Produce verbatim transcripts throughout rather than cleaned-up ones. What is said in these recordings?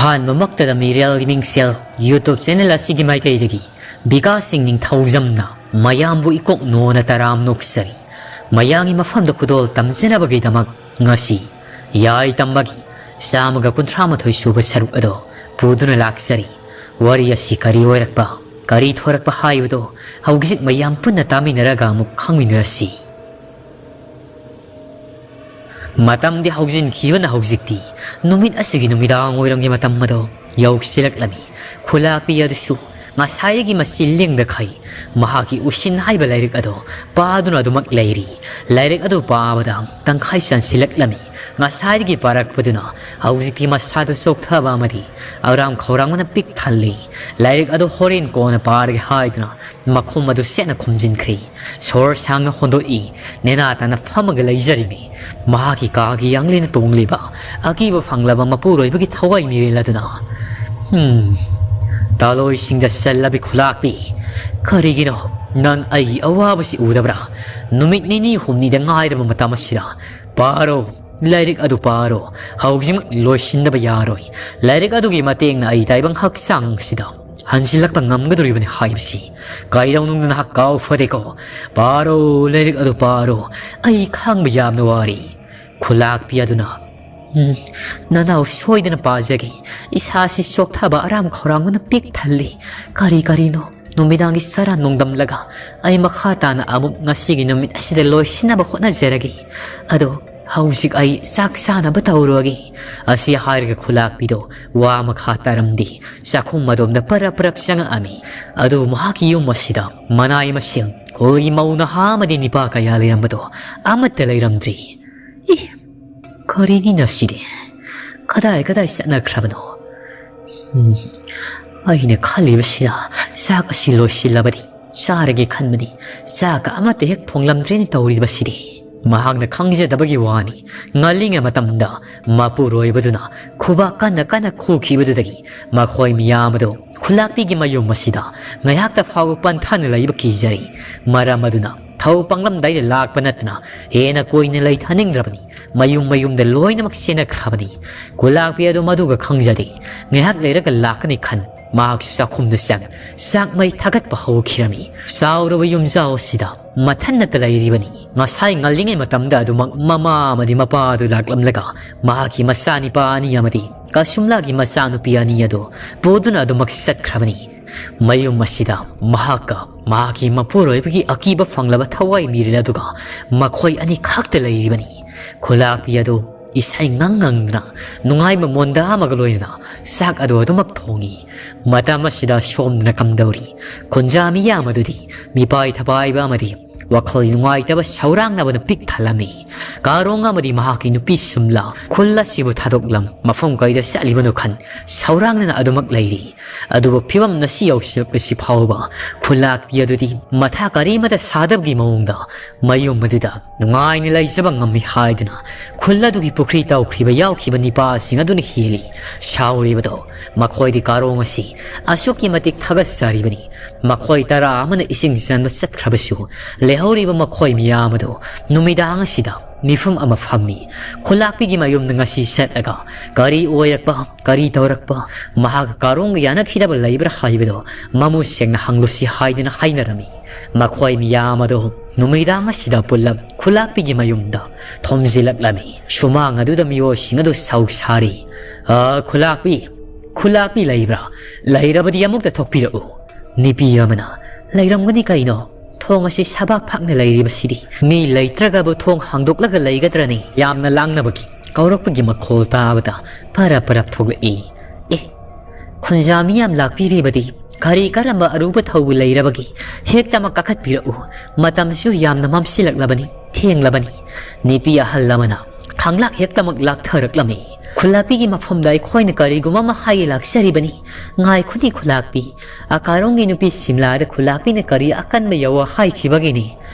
ꯑꯍꯥꯟꯕꯃꯛꯇꯗ ꯃꯤꯔꯦꯜꯒꯤ ꯃꯤꯡꯁꯦꯜ YouTube channel ꯑꯁꯤꯒꯤ ꯃꯥꯏꯀꯩꯗꯒꯤ ꯕꯤꯀꯥꯁ ꯁꯤꯡ ꯅꯤꯡꯊꯧꯖꯝꯅ ꯃꯌꯥꯝꯕꯨ ꯏꯀꯣꯛ ꯅꯣꯅ ꯇꯔꯥꯝ ꯅꯣꯛꯆꯔꯤ꯫ ꯃꯌꯥꯝꯒꯤ ꯃꯐꯝꯗ ꯈꯨꯗꯣꯜ ꯇꯝꯖꯅꯕꯒꯤꯗꯃꯛ ꯉꯁꯤ ꯌꯥꯏ ꯇꯝꯕꯒꯤ ꯆꯥꯝꯃꯒ ꯀꯨꯟꯊ꯭ꯔꯥ ꯃꯥꯊꯣꯏ ꯁꯨꯕ ꯁꯔꯨꯛ ꯑꯗꯣ ꯄꯨꯗꯨꯅ ꯂꯥꯛꯆꯔꯤ꯫ ꯋꯥꯔꯤ ꯑꯁꯤ ꯀꯔꯤ ꯑꯣꯏꯔꯛꯄ, ꯀꯔꯤ ꯊꯣꯔꯛꯄ ꯍꯥꯏꯕꯗꯣ ꯍꯧꯖꯤꯛ ꯃꯌꯥꯝ ꯄꯨꯟꯅ ꯇꯥꯃꯤꯟꯅꯔꯒ ꯑꯃꯨꯛ ꯈꯪꯃꯤꯟꯅꯔꯁꯤ꯫ ꯃꯇꯝꯗꯤ ꯍꯧꯖꯤꯟꯈꯤꯕꯅ ꯍꯧꯖꯤꯛꯇꯤ ꯅꯨꯃꯤꯠ ꯑꯁꯤꯒꯤ ꯅꯨꯃꯤꯗꯥꯡ ꯋꯥꯏꯔꯝꯒꯤ ꯃꯇꯝ ꯑꯗꯣ ꯌꯧꯁꯤꯜꯂꯛꯂꯝꯃꯤ꯫ ꯈꯨꯂꯥꯛꯄꯤ ꯑꯗꯨꯁꯨ ꯉꯁꯥꯏꯗꯒꯤ ꯃꯆꯤꯜ ꯂꯦꯡꯗꯈꯩ ꯃꯍꯥꯛꯀꯤ ꯎꯁꯤꯟ ꯍꯥꯏꯕ ꯂꯥꯏꯔꯤꯛ ꯑꯗꯣ ꯄꯥꯗꯨꯅ ꯑꯗꯨꯃꯛ ꯂꯩꯔꯤ꯫ ꯂꯥꯏꯔꯤꯛ ꯑꯗꯨ ꯄꯥꯕꯗ ꯇꯪꯈꯥꯏ ꯆꯟꯁꯤꯜꯂꯛꯂꯝꯃꯤ꯫ ꯉꯁꯥꯏꯗꯒꯤ ꯄꯥꯔꯛꯄꯗꯨꯅ ꯍꯧꯖꯤꯛꯇꯤ ꯃꯁꯥꯗꯨ ꯆꯣꯛꯊꯕ ꯑꯃꯗꯤ ꯑꯔꯥꯝ ꯈꯧꯔꯥꯡꯕꯅ ꯄꯤꯛ ꯊꯜꯂꯤ꯫ ꯂꯥꯏꯔꯤꯛ ꯑꯗꯨ ꯍꯣꯔꯦꯟ ꯀꯣꯟꯅ ꯄꯥꯔꯒꯦ ꯍꯥꯏꯗꯨꯅ ꯃꯈꯨꯝ ꯑꯗꯨ ꯆꯦꯠꯅ ꯈꯨꯝꯖꯤꯟꯈ꯭ꯔꯦ꯫ ꯁꯣꯔ ꯁꯥꯡꯅ ꯍꯣꯟꯗꯣꯛꯏ꯫ ꯅꯦꯅꯥ ꯇꯥꯅ ꯐꯝꯃꯒ ꯂꯩꯖꯔꯤꯅꯤ꯫ ꯃꯍꯥꯛꯀꯤ ꯀꯥꯒꯤ ꯌꯥꯡꯂꯦꯟꯗ ꯇꯣꯡꯂꯤꯕ ꯑꯀꯤꯕ ꯐꯪꯂꯕ ꯃꯄꯨꯔꯣꯏꯕꯒꯤ ꯊꯋꯥꯏ ꯃꯤꯔꯦꯜ ꯑꯗꯨꯅ, "ꯍꯝ, ꯇꯥꯂꯣꯏꯁꯤꯡꯗ ꯆꯜꯂꯕꯤ ꯈꯨꯂꯥꯛꯄꯤ, ꯀꯔꯤꯒꯤꯅꯣ ꯅꯪ ꯑꯩꯒꯤ ꯑꯋꯥꯕꯁꯤ ꯎꯗꯕ꯭ꯔꯥ? ꯅꯨꯃꯤꯠ ꯅꯤꯅꯤ ꯍꯨꯝꯅꯤꯗ ꯉꯥꯏꯔꯕ ꯃꯇꯝ ꯑꯁꯤꯗ ꯄꯥꯔꯣ, ꯂꯥꯏꯔꯤꯛ ꯑꯗꯨ ꯄꯥꯔꯣ꯫ ꯍꯧꯖꯤꯛꯃꯛ ꯂꯣꯏꯁꯤꯟꯗꯕ ꯌꯥꯔꯣꯏ꯫ ꯂꯥꯏꯔꯤꯛ ꯑꯗꯨꯒꯤ ꯃꯇꯦꯡꯅ ꯑꯩ ꯇꯥꯏꯕꯪ ꯍꯛꯆꯥꯡ ꯑꯁꯤꯗ ꯍꯟꯖꯤꯜꯂꯛꯄ ꯉꯝꯒꯗꯧꯔꯤꯕꯅꯤ ꯍꯥꯏꯕꯁꯤ ꯀꯩꯗꯧꯅꯨꯡꯗ ꯅꯍꯥꯛ ꯀꯥꯎ ꯐꯗꯦꯀꯣ꯫ ꯄꯥꯔꯣ, ꯂꯥꯏꯔꯤꯛ ꯑꯗꯨ ꯄꯥꯔꯣ꯫ ꯑꯩ ꯈꯪꯕ ꯌꯥꯝꯅ ꯋꯥꯔꯤ꯫" ꯈꯨꯂꯥꯛꯄꯤ ꯑꯗꯨꯅ, "ꯎꯝ, ꯅꯅꯥꯎ ꯁꯣꯏꯗꯅ ꯄꯥꯖꯒꯦ꯫ ꯏꯁꯥꯁꯤ ꯆꯣꯛꯊꯕ ꯑꯔꯥꯝ ꯈꯧꯔꯥꯡꯕꯅ ꯄꯤꯛ ꯊꯜꯂꯤ꯫ ꯀꯔꯤ ꯀꯔꯤꯅꯣ ꯅꯨꯃꯤꯗꯥꯡꯒꯤ ꯆꯔꯥ ꯅꯣꯡꯗꯝꯂꯒ ꯑꯩ ꯃꯈꯥ ꯇꯥꯅ ꯑꯃꯨꯛ ꯉꯁꯤꯒꯤ ꯅꯨꯃꯤꯠ ꯑꯁꯤꯗ ꯂꯣꯏꯁꯤꯟꯅꯕ ꯍꯣꯠꯅꯖꯔꯒꯦ꯫ ꯑꯗꯣ ꯍꯧꯖꯤꯛ ꯑꯩ ꯆꯥꯛ ꯆꯥꯅꯕ ꯇꯧꯔꯨꯔꯒꯦ꯫" ꯑꯁꯤ ꯍꯥꯏꯔꯒ ꯈꯨꯂꯥꯛꯄꯤꯗꯣ ꯋꯥ ꯃꯈꯥ ꯇꯥꯔꯝꯗꯦ꯫ ꯆꯥꯛꯈꯨꯝ ꯑꯗꯣꯝꯗ ꯄꯔꯞ ꯄꯔꯞ ꯆꯪꯉꯛꯑꯝꯃꯤ꯫ ꯑꯗꯨꯕꯨ ꯃꯍꯥꯛꯀꯤ ꯌꯨꯝ ꯑꯁꯤꯗ ꯃꯅꯥꯏ ꯃꯁꯤꯡ ꯈꯨꯜꯒꯤ ꯃꯧ ꯅꯍꯥ ꯑꯃꯗꯤ ꯅꯤꯄꯥ ꯀꯌꯥ ꯂꯩꯔꯝꯕꯗꯣ ꯑꯃꯠꯇ ꯂꯩꯔꯝꯗ꯭ꯔꯤ꯫ "ꯑꯦ, ꯀꯔꯤꯅꯤꯅ ꯁꯤꯗꯤ? ꯀꯗꯥꯏ ꯀꯗꯥꯏ ꯆꯠꯅꯈ꯭ꯔꯕꯅꯣ? ꯎꯝ, ꯑꯩꯅ ꯈꯜꯂꯤꯕꯁꯤꯅ ꯆꯥꯛ ꯑꯁꯤ ꯂꯣꯏꯁꯤꯜꯂꯕꯗꯤ ꯆꯥꯔꯒꯦ ꯈꯟꯕꯅꯤ꯫ ꯆꯥꯛꯀ ꯑꯃꯠꯇ ꯍꯦꯛ ꯊꯣꯡꯂꯝꯗ꯭ꯔꯦꯅꯦ ꯇꯧꯔꯤꯕꯁꯤꯗꯤ꯫" ꯃꯍꯥꯛꯅ ꯈꯪꯖꯗꯕꯒꯤ ꯋꯥꯅꯤ꯫ ꯉꯜꯂꯤꯉꯩ ꯃꯇꯝꯗ ꯃꯄꯨꯔꯣꯏꯕꯗꯨꯅ ꯈꯨꯕꯥꯛ ꯀꯟꯅ ꯀꯟꯅ ꯈꯨꯈꯤꯕꯗꯨꯗꯒꯤ ꯃꯈꯣꯏ ꯃꯤꯌꯥꯝ ꯑꯗꯨ ꯈꯨꯂꯥꯛꯄꯤꯒꯤ ꯃꯌꯨꯝ ꯑꯁꯤꯗ ꯉꯥꯏꯍꯥꯛꯇ ꯐꯥꯎꯕ ꯄꯟꯊꯥꯅ ꯂꯩꯕ ꯀꯤꯖꯔꯤ꯫ ꯃꯔꯝ ꯑꯗꯨꯅ ꯊꯧ ꯄꯪꯂꯝꯗꯥꯏꯗ ꯂꯥꯛꯄ ꯅꯠꯇꯅ ꯍꯦꯟꯅ ꯀꯨꯏꯅ ꯂꯩꯊꯅꯤꯡꯗ꯭ꯔꯕꯅꯤ꯫ ꯃꯌꯨꯝ ꯃꯌꯨꯝꯗ ꯂꯣꯏꯅꯃꯛ ꯆꯦꯟꯅꯈ꯭ꯔꯕꯅꯤ꯫ ꯈꯨꯂꯥꯛꯄꯤ ꯑꯗꯨ ꯃꯗꯨꯒ ꯈꯪꯖꯗꯦ꯫ ꯉꯥꯏꯍꯥꯛ ꯂꯩꯔꯒ ꯂꯥꯛꯀꯅꯤ ꯈꯟ ꯃꯍꯥꯛꯁꯨ ꯆꯥꯛꯈꯨꯝꯗ ꯆꯪ ꯆꯥꯛ ꯃꯩ ꯊꯥꯒꯠꯄ ꯍꯧꯈꯤꯔꯝꯃꯤ꯫ ꯆꯥꯎꯔꯕ ꯌꯨꯝꯖꯥꯎ ꯑꯁꯤꯗ ꯃꯊꯟꯅꯇ ꯂꯩꯔꯤꯕꯅꯤ꯫ ꯉꯁꯥꯏ ꯉꯜꯂꯤꯉꯩ ꯃꯇꯝꯗ ꯑꯗꯨꯃꯛ ꯃꯃꯥ ꯑꯃꯗꯤ ꯃꯄꯥ ꯑꯗꯨ ꯂꯥꯛꯂꯝꯂꯒ ꯃꯍꯥꯛꯀꯤ ꯃꯆꯥꯅꯤꯄꯥ ꯑꯅꯤ ꯑꯃꯗꯤ ꯀꯁꯨꯝꯂꯥꯒꯤ ꯃꯆꯥꯅꯨꯄꯤ ꯑꯅꯤ ꯑꯗꯨ ꯄꯨꯗꯨꯅ ꯑꯗꯨꯃꯛ ꯆꯠꯈ꯭ꯔꯕꯅꯤ꯫ ꯃꯌꯨꯝ ꯑꯁꯤꯗ ꯃꯍꯥꯛꯀ ꯃꯍꯥꯛꯀꯤ ꯃꯄꯨꯔꯣꯏꯕꯒꯤ ꯑꯀꯤꯕ ꯐꯪꯂꯕ ꯊꯋꯥꯏ ꯃꯤꯔꯦꯜ ꯑꯗꯨꯒ ꯃꯈꯣꯏ ꯑꯅꯤꯈꯛꯇ ꯂꯩꯔꯤꯕꯅꯤ꯫ ꯈꯨꯂꯥꯛꯄꯤ ꯑꯗꯨ ꯏꯁꯩ ꯉꯪ ꯉꯪꯗꯨꯅ ꯅꯨꯡꯉꯥꯏꯕ ꯃꯣꯟꯗꯥ ꯑꯃꯒ ꯂꯣꯏꯅꯅ ꯆꯥꯛ ꯑꯗꯨ ꯑꯗꯨꯃꯛ ꯊꯣꯡꯉꯤ꯫ ꯃꯇꯝ ꯑꯁꯤꯗ ꯁꯣꯝꯗꯅ ꯀꯝꯗꯧꯔꯤ? ꯈꯨꯟꯖꯥ ꯃꯤꯌꯥꯝ ꯑꯗꯨꯗꯤ ꯃꯤꯄꯥꯏ ꯊꯄꯥꯏꯕ ꯑꯃꯗꯤ ꯋꯥꯈꯜ ꯅꯨꯡꯉꯥꯏꯇꯕ ꯁꯧꯔꯥꯡꯅꯕꯅ ꯄꯤꯛ ꯊꯜꯂꯝꯃꯤ꯫ ꯀꯥꯔꯣꯡ ꯑꯃꯗꯤ ꯃꯍꯥꯛꯀꯤ ꯅꯨꯄꯤ ꯁꯤꯝꯂꯥ ꯈꯨꯜ ꯑꯁꯤꯕꯨ ꯊꯥꯗꯣꯛꯂꯝ ꯃꯐꯝ ꯀꯩꯗ ꯆꯠꯂꯤꯕꯅꯣ ꯈꯟ ꯁꯧꯔꯥꯡꯅꯅ ꯑꯗꯨꯃꯛ ꯂꯩꯔꯤ꯫ ꯑꯗꯨꯕꯨ ꯐꯤꯕꯝ ꯉꯁꯤ ꯌꯧꯁꯤꯜꯂꯛꯄꯁꯤ ꯐꯥꯎꯕ ꯈꯨꯂꯥꯛꯄꯤ ꯑꯗꯨꯗꯤ ꯃꯊꯥ ꯀꯔꯤꯃꯇ ꯁꯥꯗꯕꯒꯤ ꯃꯑꯣꯡꯗ ꯃꯌꯨꯝ ꯑꯗꯨꯗ ꯅꯨꯡꯉꯥꯏꯅ ꯂꯩꯖꯕ ꯉꯝꯃꯤ ꯍꯥꯏꯗꯨꯅ ꯈꯨꯜ ꯑꯗꯨꯒꯤ ꯄꯨꯈ꯭ꯔꯤ ꯇꯧꯈ꯭ꯔꯤꯕ ꯌꯥꯎꯈꯤꯕ ꯅꯤꯄꯥꯁꯤꯡ ꯑꯗꯨꯅ ꯍꯦꯜꯂꯤ꯫ ꯁꯥꯎꯔꯤꯕꯗꯣ ꯃꯈꯣꯏꯗꯤ ꯀꯥꯔꯣꯡ ꯑꯁꯤ ꯑꯁꯨꯛꯀꯤ ꯃꯇꯤꯛ ꯊꯥꯒꯠꯆꯔꯤꯕꯅꯤ꯫ ꯃꯈꯣꯏ ꯇꯔꯥ ꯑꯃꯅ ꯏꯁꯤꯡ ꯆꯟꯕ ꯆꯠꯈ꯭ꯔꯕꯁꯨ ꯂꯩꯍꯧꯔꯤꯕ ꯃꯈꯣꯏ ꯃꯤꯌꯥꯝ ꯑꯗꯨ ꯅꯨꯃꯤꯗꯥꯡ ꯑꯁꯤꯗ ꯃꯤꯐꯝ ꯑꯃ ꯐꯝꯃꯤ꯫ ꯈꯨꯂꯥꯛꯄꯤꯒꯤ ꯃꯌꯨꯝꯗ ꯉꯁꯤ ꯆꯠꯂꯒ ꯀꯔꯤ ꯑꯣꯏꯔꯛꯄ, ꯀꯔꯤ ꯇꯧꯔꯛꯄ, ꯃꯍꯥꯛ ꯀꯥꯔꯣꯡꯒ ꯌꯥꯅꯈꯤꯗꯕ ꯂꯩꯕ꯭ꯔꯥ ꯍꯥꯏꯕꯗꯣ ꯃꯃꯨꯠ ꯁꯦꯡꯅ ꯍꯪꯂꯨꯁꯤ ꯍꯥꯏꯗꯨꯅ ꯍꯥꯏꯅꯔꯝꯃꯤ꯫ ꯃꯈꯣꯏ ꯃꯤꯌꯥꯝ ꯑꯗꯨ ꯅꯨꯃꯤꯗꯥꯡ ꯑꯁꯤꯗ ꯄꯨꯜꯂꯞ ꯈꯨꯂꯥꯛꯄꯤꯒꯤ ꯃꯌꯨꯝꯗ ꯊꯣꯝꯖꯤꯜꯂꯛꯂꯝꯃꯤ꯫ ꯁꯨꯃꯥꯡ ꯑꯗꯨꯗ ꯃꯤꯑꯣꯏꯁꯤꯡ ꯑꯗꯨ ꯁꯧ ꯁꯥꯔꯤ꯫ "ꯑ, ꯈꯨꯂꯥꯛꯄꯤ, ꯈꯨꯂꯥꯛꯄꯤ ꯂꯩꯕ꯭ꯔꯥ? ꯂꯩꯔꯕꯗꯤ ꯑꯃꯨꯛꯇ ꯊꯣꯛꯄꯤꯔꯛꯎ꯫" ꯅꯨꯄꯤ ꯑꯃꯅ, "ꯂꯩꯔꯝꯒꯅꯤ ꯀꯩꯅꯣ? ꯊꯣꯡ ꯑꯁꯤ ꯁꯕꯥꯛ ꯐꯥꯛꯅ ꯂꯩꯔꯤꯕꯁꯤꯗꯤ꯫ ꯃꯤ ꯂꯩꯇ꯭ꯔꯒꯕꯨ ꯊꯣꯡ ꯍꯥꯡꯗꯣꯛꯂꯒ ꯂꯩꯒꯗ꯭ꯔꯅꯤ?" ꯌꯥꯝꯅ ꯂꯥꯡꯅꯕꯒꯤ ꯀꯧꯔꯛꯄꯒꯤ ꯃꯈꯣꯜ ꯇꯥꯕꯗ ꯄꯔꯞ ꯄꯔꯞ ꯊꯣꯛꯂꯛꯏ꯫ "ꯑꯦ, ꯈꯨꯟꯖꯥ ꯃꯤꯌꯥꯝ ꯂꯥꯛꯄꯤꯔꯤꯕꯗꯤ ꯀꯔꯤ ꯀꯔꯝꯕ ꯑꯔꯨꯕ ꯊꯧꯕ ꯂꯩꯔꯕꯒꯦ? ꯍꯦꯛꯇꯃꯛ ꯀꯥꯈꯠꯄꯤꯔꯛꯎ꯫ ꯃꯇꯝꯁꯨ ꯌꯥꯝꯅ ꯃꯝꯁꯤꯜꯂꯛꯂꯕꯅꯤ, ꯊꯦꯡꯂꯕꯅꯤ꯫" ꯅꯨꯄꯤ ꯑꯍꯜ ꯑꯃꯅ ꯈꯥꯡꯂꯥꯛ ꯍꯦꯛꯇꯃꯛ ꯂꯥꯛꯊꯔꯛꯂꯝꯃꯤ꯫ "ꯈꯨꯂꯥꯛꯄꯤꯒꯤ ꯃꯐꯝꯗ ꯑꯩꯈꯣꯏꯅ ꯀꯔꯤꯒꯨꯝꯕ ꯑꯃ ꯍꯥꯏꯒꯦ ꯂꯥꯛꯆꯔꯤꯕꯅꯤ꯫ ꯉꯥꯏꯈꯣꯅꯤ ꯈꯨꯂꯥꯛꯄꯤ꯫ ꯑꯀꯥꯔꯣꯡꯒꯤ ꯅꯨꯄꯤ ꯁꯤꯝꯂꯥꯗ ꯈꯨꯂꯥꯛꯄꯤꯅ ꯀꯔꯤ ꯑꯀꯟꯕ ꯌꯥꯎꯋ ꯍꯥꯏꯈꯤꯕꯒꯤꯅꯤ?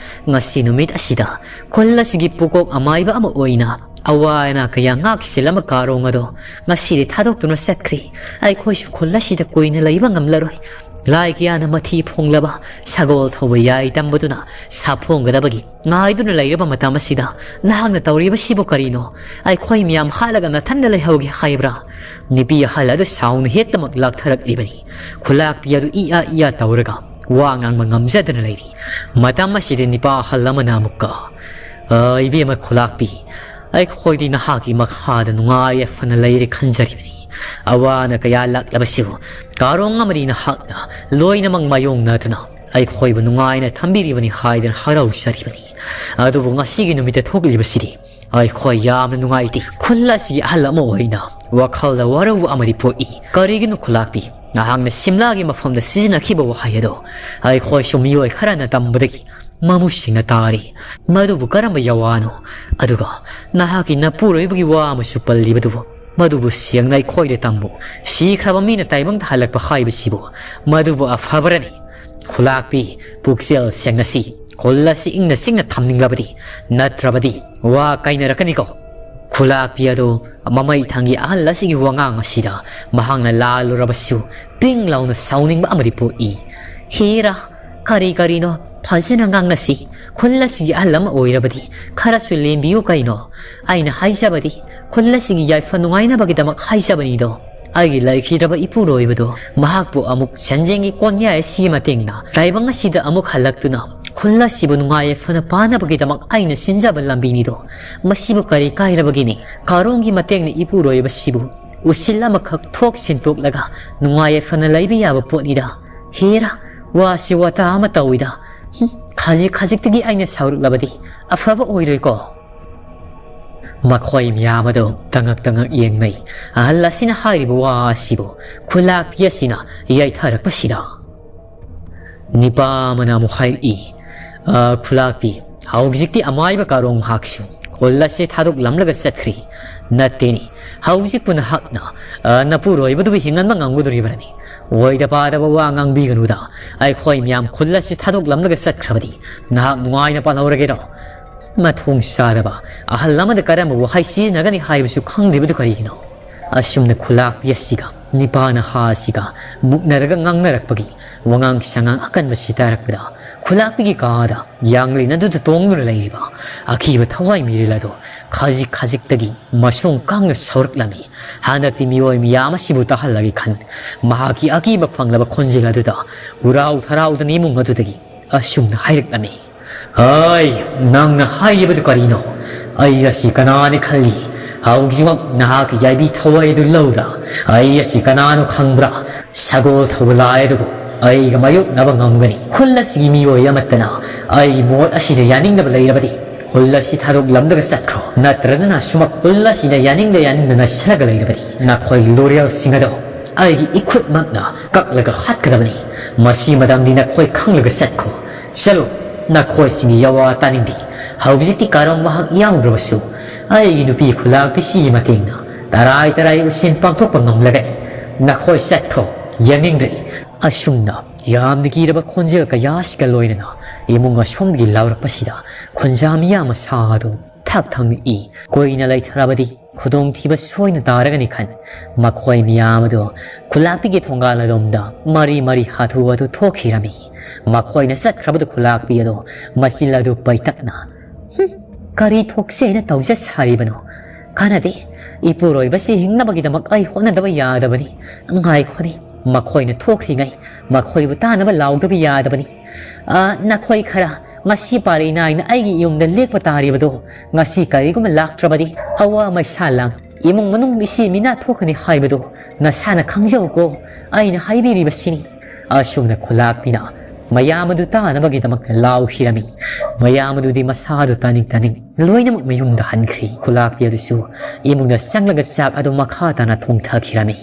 ꯉꯁꯤ ꯅꯨꯃꯤꯠ ꯑꯁꯤꯗ ꯈꯨꯜ ꯑꯁꯤꯒꯤ ꯄꯨꯀꯣꯛ ꯑꯃꯥꯏꯕ ꯑꯃ ꯑꯣꯏꯅ ꯑꯋꯥ ꯑꯅꯥ ꯀꯌꯥ ꯉꯥꯛ ꯁꯦꯜꯂꯝꯕ ꯀꯥꯔꯣꯡ ꯑꯗꯣ ꯉꯁꯤꯗꯤ ꯊꯥꯗꯣꯛꯇꯨꯅ ꯆꯠꯈ꯭ꯔꯦ꯫ ꯑꯩꯈꯣꯏꯁꯨ ꯈꯨꯜ ꯑꯁꯤꯗ ꯀꯨꯏꯅ ꯂꯩꯕ ꯉꯝꯂꯔꯣꯏ꯫ ꯂꯥꯏ ꯀꯌꯥꯅ ꯃꯊꯤ ꯐꯣꯡꯂꯕ ꯁꯒꯣꯜ ꯊꯧꯕ ꯌꯥꯏ ꯇꯝꯕꯗꯨꯅ ꯁꯥꯐꯣꯡꯒꯗꯕꯒꯤ ꯉꯥꯏꯗꯨꯅ ꯂꯩꯔꯕ ꯃꯇꯝ ꯑꯁꯤꯗ ꯅꯍꯥꯛꯅ ꯇꯧꯔꯤꯕꯁꯤꯕꯨ ꯀꯔꯤꯅꯣ? ꯑꯩꯈꯣꯏ ꯃꯌꯥꯝ ꯍꯥꯠꯂꯒ ꯅꯊꯟꯗ ꯂꯩꯍꯧꯒꯦ ꯍꯥꯏꯕ꯭ꯔꯥ? ꯅꯨꯄꯤ ꯑꯍꯜ ꯑꯗꯨ ꯁꯥꯎꯅ ꯍꯦꯛꯇꯃꯛ ꯂꯥꯛꯊꯔꯛꯂꯤꯕꯅꯤ꯫ ꯈꯨꯂꯥꯛꯄꯤ ꯑꯗꯨ ꯏꯌꯥ ꯏꯌꯥ ꯇꯧꯔꯒ ꯋꯥ ꯉꯥꯡꯕ ꯉꯝꯖꯗꯅ ꯂꯩꯔꯤ꯫ ꯃꯇꯝ ꯑꯁꯤꯗ ꯅꯤꯄꯥ ꯑꯍꯜ ꯑꯃꯅ ꯑꯃꯨꯛꯀ, "ꯑ, ꯏꯕꯦꯝꯃ ꯈꯨꯂꯥꯛꯄꯤ, ꯑꯩꯈꯣꯏꯗꯤ ꯅꯍꯥꯛꯀꯤ ꯃꯈꯥꯗ ꯅꯨꯡꯉꯥꯏ ꯌꯥꯏꯐꯅ ꯂꯩꯔꯦ ꯈꯟꯖꯔꯤꯕꯅꯤ꯫ ꯑꯋꯥ ꯑꯅꯥ ꯀꯌꯥ ꯂꯥꯛꯂꯕꯁꯨ ꯀꯥꯔꯣꯡ ꯑꯃꯗꯤ ꯅꯍꯥꯛꯅ ꯂꯣꯏꯅꯃꯛ ꯃꯥꯌꯣꯛꯅꯗꯨꯅ ꯑꯩꯈꯣꯏꯕꯨ ꯅꯨꯡꯉꯥꯏꯅ ꯊꯝꯕꯤꯔꯤꯕꯅꯤ ꯍꯥꯏꯗꯅ ꯍꯔꯥꯎꯖꯔꯤꯕꯅꯤ꯫ ꯑꯗꯨꯕꯨ ꯉꯁꯤꯒꯤ ꯅꯨꯃꯤꯠꯇ ꯊꯣꯛꯂꯤꯕꯁꯤꯗꯤ ꯑꯩꯈꯣꯏ ꯌꯥꯝꯅ ꯅꯨꯡꯉꯥꯏꯇꯦ꯫ ꯈꯨꯜ ꯑꯁꯤꯒꯤ ꯑꯍꯜ ꯑꯃ ꯑꯣꯏꯅ ꯋꯥꯈꯜꯗ ꯋꯥꯔꯧꯕ ꯑꯃꯗꯤ ꯄꯣꯛꯏ꯫ ꯀꯔꯤꯒꯤꯅꯣ ꯈꯨꯂꯥꯛꯄꯤ? ꯅꯍꯥꯛꯅ ꯁꯤꯝꯂꯥꯒꯤ ꯃꯐꯝꯗ ꯁꯤꯖꯤꯟꯅꯈꯤꯕ ꯋꯥꯍꯩ ꯑꯗꯣ ꯑꯩꯈꯣꯏꯁꯨ ꯃꯤꯑꯣꯏ ꯈꯔꯅ ꯇꯝꯕꯗꯒꯤ ꯃꯃꯨꯠ ꯁꯦꯡꯅ ꯇꯥꯔꯤ꯫ ꯃꯗꯨꯕꯨ ꯀꯔꯝꯕ ꯌꯥꯋꯥꯅꯣ? ꯑꯗꯨꯒ ꯅꯍꯥꯛꯀꯤ ꯅꯄꯨꯔꯣꯏꯕꯒꯤ ꯋꯥ ꯑꯃꯁꯨ ꯄꯜꯂꯤꯕꯗꯨꯕꯨ, ꯃꯗꯨꯕꯨ ꯁꯦꯡꯅ ꯑꯩꯈꯣꯏꯗ ꯇꯝꯃꯨ꯫ ꯁꯤꯈ꯭ꯔꯕ ꯃꯤꯅ ꯇꯥꯏꯕꯪꯗ ꯍꯜꯂꯛꯄ ꯍꯥꯏꯕꯁꯤꯕꯨ ꯃꯗꯨꯕꯨ ꯑꯐꯕꯔꯅꯤ? ꯈꯨꯂꯥꯛꯄꯤ, ꯄꯨꯛꯆꯦꯜ ꯁꯦꯡꯅꯁꯤ꯫ ꯈꯨꯜ ꯑꯁꯤ ꯏꯪꯅ ꯆꯤꯛꯅ ꯊꯝꯅꯤꯡꯂꯕꯗꯤ, ꯅꯠꯇ꯭ꯔꯕꯗꯤ ꯋꯥ ꯀꯥꯏꯅꯔꯛꯀꯅꯤꯀꯣ꯫ ꯈꯨꯂꯥꯛꯄꯤ ꯑꯗꯨ ꯃꯃꯩ ꯊꯪꯒꯤ ꯑꯍꯜ ꯑꯁꯤꯒꯤ ꯋꯥꯉꯥꯡ ꯑꯁꯤꯗ ꯃꯍꯥꯛꯅ ꯂꯥꯜꯂꯨꯔꯕꯁꯨ ꯄꯤꯡ ꯂꯥꯎꯅ ꯁꯥꯎꯅꯤꯡꯕ ꯑꯃꯗꯤ ꯄꯣꯛꯏ꯫ ꯍꯦꯔꯥ, ꯀꯔꯤ ꯀꯔꯤꯅꯣ ꯐꯖꯅ ꯉꯥꯡꯅꯁꯤ꯫ ꯈꯨꯜ ꯑꯁꯤꯒꯤ ꯑꯍꯜ ꯑꯃ ꯑꯣꯏꯔꯕꯗꯤ ꯈꯔꯁꯨ ꯂꯦꯝꯕꯤꯌꯨ ꯀꯩꯅꯣ꯫ ꯑꯩꯅ ꯍꯥꯏꯖꯕꯗꯤ ꯈꯨꯜ ꯑꯁꯤꯒꯤ ꯌꯥꯏꯐ ꯅꯨꯡꯉꯥꯏꯅꯕꯒꯤꯗꯃꯛ ꯍꯥꯏꯖꯕꯅꯤꯗꯣ꯫ ꯑꯩꯒꯤ ꯂꯩꯈꯤꯗ꯭ꯔꯕ ꯏꯄꯨꯔꯣꯏꯕꯗꯣ ꯃꯍꯥꯛꯄꯨ ꯑꯃꯨꯛ ꯁꯦꯟꯖꯦꯡꯒꯤ ꯀꯣꯟꯌꯥꯏ ꯑꯁꯤꯒꯤ ꯃꯇꯦꯡꯅ ꯇꯥꯏꯕꯪ ꯑꯁꯤꯗ ꯑꯃꯨꯛ ꯍꯜꯂꯛꯇꯨꯅ ꯈꯨꯜ ꯑꯁꯤꯕꯨ ꯅꯨꯡꯉꯥꯏ ꯌꯥꯏꯐꯅ ꯄꯥꯟꯅꯕꯒꯤꯗꯃꯛ ꯑꯩꯅ ꯁꯤꯟꯖꯕ ꯂꯝꯕꯤꯅꯤꯗꯣ꯫ ꯃꯁꯤꯕꯨ ꯀꯔꯤ ꯀꯥꯏꯔꯕꯒꯤꯅꯤ? ꯀꯥꯔꯣꯡꯒꯤ ꯃꯇꯦꯡꯅ ꯏꯄꯨꯔꯣꯏꯕꯁꯤꯕꯨ ꯎꯁꯤꯜ ꯑꯃꯈꯛ ꯊꯣꯛ ꯁꯤꯟꯇꯣꯛꯂꯒ ꯅꯨꯡꯉꯥꯏ ꯌꯥꯏꯐꯅ ꯂꯩꯕ ꯌꯥꯕ ꯄꯣꯠꯅꯤꯗ꯫ ꯍꯦꯔꯥ, ꯋꯥꯁꯤ ꯋꯥꯇꯥ ꯑꯃ ꯇꯧꯏꯗ꯫ ꯍꯨꯝ, ꯈꯖꯤꯛ ꯈꯖꯤꯛꯇꯒꯤ ꯑꯩꯅ ꯁꯥꯎꯔꯛꯂꯕꯗꯤ ꯑꯐꯕ ꯑꯣꯏꯔꯣꯏꯀꯣ꯫ ꯃꯈꯣꯏ ꯃꯌꯥꯝ ꯑꯗꯨ ꯇꯉꯛ ꯇꯉꯛ ꯌꯦꯡꯅꯩ꯫ ꯑꯍꯜ ꯑꯁꯤꯅ ꯍꯥꯏꯔꯤꯕ ꯋꯥ ꯑꯁꯤꯕꯨ ꯈꯨꯂꯥꯛꯄꯤ ꯑꯁꯤꯅ ꯌꯩꯊꯔꯛꯄꯁꯤꯗ꯫ ꯅꯤꯄꯥ ꯑꯃꯅ ꯑꯃꯨꯛ ꯍꯥꯏꯔꯛꯏ, "ꯑ, ꯈꯨꯂꯥꯛꯄꯤ, ꯍꯧꯖꯤꯛꯇꯤ ꯑꯃꯥꯏꯕ ꯀꯥꯔꯣꯡ ꯃꯍꯥꯛꯁꯨ ꯈꯨꯜ ꯑꯁꯤ ꯊꯥꯗꯣꯛꯂꯝꯂꯒ ꯆꯠꯈ꯭ꯔꯦ꯫ ꯅꯠꯇꯦꯅꯦ, ꯍꯧꯖꯤꯛꯄꯨ ꯅꯍꯥꯛꯅ, ꯑ, ꯅꯄꯨꯔꯣꯏꯕꯗꯨꯕꯨ ꯍꯤꯡꯍꯟꯕ ꯉꯝꯒꯗꯣꯔꯤꯕ꯭ꯔꯅꯦ? ꯑꯣꯏꯗ ꯄꯥꯗꯕ ꯋꯥ ꯉꯥꯡꯕꯤꯒꯅꯨꯗ꯫ ꯑꯩꯈꯣꯏ ꯃꯌꯥꯝ ꯈꯨꯜ ꯑꯁꯤ ꯊꯥꯗꯣꯛꯂꯝꯂꯒ ꯆꯠꯈ꯭ꯔꯕꯗꯤ ꯅꯍꯥꯛ ꯅꯨꯡꯉꯥꯏꯅ ꯄꯥꯜꯍꯧꯔꯒꯦꯔꯣ?" ꯃꯊꯣꯡ ꯆꯥꯗꯕ ꯑꯍꯜ ꯑꯃꯗ ꯀꯔꯝꯕ ꯋꯥꯍꯩ ꯁꯤꯖꯤꯟꯅꯒꯅꯤ ꯍꯥꯏꯕꯁꯨ ꯈꯪꯗ꯭ꯔꯤꯕꯗꯨ ꯀꯔꯤꯒꯤꯅꯣ? ꯑꯁꯨꯝꯅ ꯈꯨꯂꯥꯛꯄꯤ ꯑꯁꯤꯒ ꯅꯤꯄꯥ ꯅꯍꯥ ꯑꯁꯤꯒ ꯃꯨꯛꯅꯔꯒ ꯉꯥꯡꯅꯔꯛꯄꯒꯤ ꯋꯥꯉꯥꯡ ꯁꯉꯥꯡ ꯑꯀꯟꯕꯁꯤ ꯇꯥꯔꯛꯄꯗ, ꯈꯨꯂꯥꯛꯄꯤꯒꯤ ꯀꯥꯗ ꯌꯥꯡꯂꯦꯟ ꯑꯗꯨꯗ ꯇꯣꯡꯗꯨꯅ ꯂꯩꯔꯤꯕ ꯑꯀꯤꯕ ꯊꯋꯥꯏ ꯃꯤꯔꯦꯜ ꯑꯗꯨ ꯈꯖꯤꯛ ꯈꯖꯤꯛꯇꯒꯤ ꯃꯁꯣꯡ ꯀꯥꯡꯅ ꯁꯧꯔꯛꯂꯝꯃꯤ꯫ ꯍꯟꯗꯛꯇꯤ ꯃꯤꯑꯣꯏ ꯃꯌꯥꯝ ꯑꯁꯤꯕꯨ ꯇꯥꯍꯜꯂꯒꯦ ꯈꯟ, ꯃꯍꯥꯛꯀꯤ ꯑꯀꯤꯕ ꯐꯪꯂꯕ ꯈꯣꯟꯖꯦꯜ ꯑꯗꯨꯗ ꯎꯔꯥꯎ ꯊꯔꯥꯎꯗꯅ ꯏꯃꯨꯡ ꯑꯗꯨꯗꯒꯤ ꯑꯁꯨꯝꯅ ꯍꯥꯏꯔꯛꯂꯝꯃꯤ꯫ "ꯑꯩ, ꯅꯪꯅ ꯍꯥꯏꯔꯤꯕꯗꯨ ꯀꯔꯤꯅꯣ? ꯑꯩ ꯑꯁꯤ ꯀꯅꯥꯅꯤ ꯈꯜꯂꯤ? ꯍꯧꯖꯤꯛꯃꯛ ꯅꯍꯥꯛꯀꯤ ꯌꯥꯏꯕꯤ ꯊꯋꯥꯏ ꯑꯗꯨ ꯂꯧꯔ ꯑꯩ ꯑꯁꯤ ꯀꯅꯥꯅꯣ ꯈꯪꯕ꯭ꯔꯥ? ꯁꯒꯣꯜ ꯊꯧꯕ ꯂꯥꯏ ꯑꯗꯨꯕꯨ ꯑꯩꯒ ꯃꯥꯌꯣꯛꯅꯕ ꯉꯝꯒꯅꯤ꯫ ꯈꯨꯜ ꯑꯁꯤꯒꯤ ꯃꯤꯑꯣꯏ ꯑꯃꯠꯇꯅ ꯑꯩꯒꯤ ꯃꯣꯠ ꯑꯁꯤꯗ ꯌꯥꯅꯤꯡꯗꯕ ꯂꯩꯔꯕꯗꯤ ꯈꯨꯜ ꯑꯁꯤ ꯊꯥꯗꯣꯛꯂꯝꯂꯒ ꯆꯠꯈ꯭ꯔꯣ꯫ ꯅꯠꯇ꯭ꯔꯒꯅ ꯁꯨꯃꯛ ꯈꯨꯜ ꯑꯁꯤꯗ ꯌꯥꯅꯤꯡꯗ ꯌꯥꯅꯤꯡꯗꯅ ꯁꯔꯒ ꯂꯩꯔꯕꯗꯤ ꯅꯈꯣꯏꯒꯤ ꯂꯣꯔꯦꯜꯁꯤꯡ ꯑꯗꯣ ꯑꯩꯒꯤ ꯏꯈꯨꯠꯃꯛꯅ ꯀꯛꯂꯒ ꯍꯥꯠꯀꯗꯕꯅꯤ꯫ ꯃꯁꯤ ꯃꯇꯝꯗꯤ ꯅꯈꯣꯏ ꯈꯪꯂꯒ ꯆꯠꯈꯣ꯫ ꯆꯠꯂꯨ, ꯅꯈꯣꯏꯁꯤꯡꯒꯤ ꯌꯥꯋꯥ ꯇꯥꯅꯤꯡꯗꯦ꯫ ꯍꯧꯖꯤꯛꯇꯤ ꯀꯥꯔꯣꯡ ꯃꯍꯥꯛ ꯌꯥꯎꯗ꯭ꯔꯕꯁꯨ ꯑꯩꯒꯤ ꯅꯨꯄꯤ ꯈꯨꯂꯥꯛꯄꯤꯁꯤꯒꯤ ꯃꯇꯦꯡꯅ ꯇꯔꯥꯏ ꯇꯔꯥꯏ ꯎꯁꯦꯟ ꯄꯥꯡꯊꯣꯛꯄ ꯉꯝꯂꯒꯅꯤ꯫ ꯅꯈꯣꯏ ꯆꯠꯈ꯭ꯔꯣ, ꯌꯥꯅꯤꯡꯗ꯭ꯔꯦ꯫" ꯑꯁꯨꯝꯅ ꯌꯥꯝꯅ ꯀꯤꯔꯕ ꯈꯣꯟꯖꯦꯜ ꯀꯌꯥꯁꯤꯒ ꯂꯣꯏꯅꯅ ꯏꯃꯨꯡ ꯑꯁꯣꯝꯗꯒꯤ ꯂꯥꯎꯔꯛꯄꯁꯤꯗ ꯈꯨꯟꯖꯥ ꯃꯤꯌꯥꯝ ꯃꯁꯥ ꯑꯗꯨ ꯊꯛ ꯊꯛꯅ ꯏ꯫ ꯀꯨꯏꯅ ꯂꯩꯊꯔꯕꯗꯤ ꯈꯨꯗꯣꯡꯊꯤꯕ ꯁꯣꯏꯅ ꯇꯥꯔꯒꯅꯤ ꯈꯟ, ꯃꯈꯣꯏ ꯃꯤꯌꯥꯝ ꯑꯗꯨ ꯈꯨꯂꯥꯛꯄꯤꯒꯤ ꯊꯣꯡꯒꯥꯜ ꯑꯗꯣꯝꯗ ꯃꯔꯤ ꯃꯔꯤ ꯍꯥꯊꯨ ꯍꯥꯊꯨ ꯊꯣꯛꯈꯤꯔꯝꯃꯤ꯫ ꯃꯈꯣꯏꯅ ꯆꯠꯈ꯭ꯔꯕꯗꯨ ꯈꯨꯂꯥꯛꯄꯤ ꯑꯗꯨ ꯃꯆꯤꯜ ꯑꯗꯨ ꯄꯩꯇꯛꯅ, "ꯍꯨꯝ, ꯀꯔꯤ ꯊꯣꯛꯁꯦ ꯍꯥꯏꯅ ꯇꯧꯖ ꯁꯥꯔꯤꯕꯅꯣ? ꯀꯥꯟꯅꯗꯦ, ꯏꯄꯨꯔꯣꯏꯕꯁꯤ ꯍꯤꯡꯅꯕꯒꯤꯗꯃꯛ ꯑꯩ ꯍꯣꯠꯅꯗꯕ ꯌꯥꯗꯕꯅꯤ꯫ ꯉꯥꯏꯈꯣꯅꯦ, ꯃꯈꯣꯏꯅ ꯊꯣꯛꯈ꯭ꯔꯤꯉꯩ ꯃꯈꯣꯏꯕꯨ ꯇꯥꯅꯕ ꯂꯥꯎꯗꯕ ꯌꯥꯗꯕꯅꯤ꯫ ꯑ, ꯅꯈꯣꯏ ꯈꯔ ꯉꯁꯤ ꯄꯥꯔꯤ ꯅꯥꯏꯅ ꯑꯩꯒꯤ ꯌꯨꯝꯗ ꯂꯦꯛꯄ ꯇꯥꯔꯤꯕꯗꯣ ꯉꯁꯤ ꯀꯔꯤꯒꯨꯝꯕ ꯂꯥꯛꯇ꯭ꯔꯕꯗꯤ ꯑꯋꯥ ꯃꯩꯁꯥ ꯂꯥꯡ, ꯏꯃꯨꯡ ꯃꯅꯨꯡ ꯃꯤꯁꯤ ꯃꯤꯅꯥ ꯊꯣꯛꯀꯅꯤ ꯍꯥꯏꯕꯗꯣ ꯅꯁꯥꯅ ꯈꯪꯖꯧꯀꯣ, ꯑꯩꯅ ꯍꯥꯏꯕꯤꯔꯤꯕꯁꯤꯅꯤ꯫" ꯑꯁꯨꯝꯅ ꯈꯨꯂꯥꯛꯄꯤꯅ ꯃꯌꯥꯝ ꯑꯗꯨ ꯇꯥꯅꯕꯒꯤꯗꯃꯛꯇ ꯂꯥꯎꯈꯤꯔꯝꯃꯤ꯫ ꯃꯌꯥꯝ ꯑꯗꯨꯗꯤ ꯃꯁꯥꯗꯨ ꯇꯥꯅꯤꯡ ꯇꯥꯅꯤꯡ ꯂꯣꯏꯅꯃꯛ ꯃꯌꯨꯝꯗ ꯍꯟꯈ꯭ꯔꯤ꯫ ꯈꯨꯂꯥꯛꯄꯤ ꯑꯗꯨꯁꯨ ꯏꯃꯨꯡꯗ ꯆꯪꯂꯒ ꯆꯥꯛ ꯑꯗꯨ ꯃꯈꯥ ꯇꯥꯅ ꯊꯣꯡꯊꯈꯤꯔꯝꯃꯤ꯫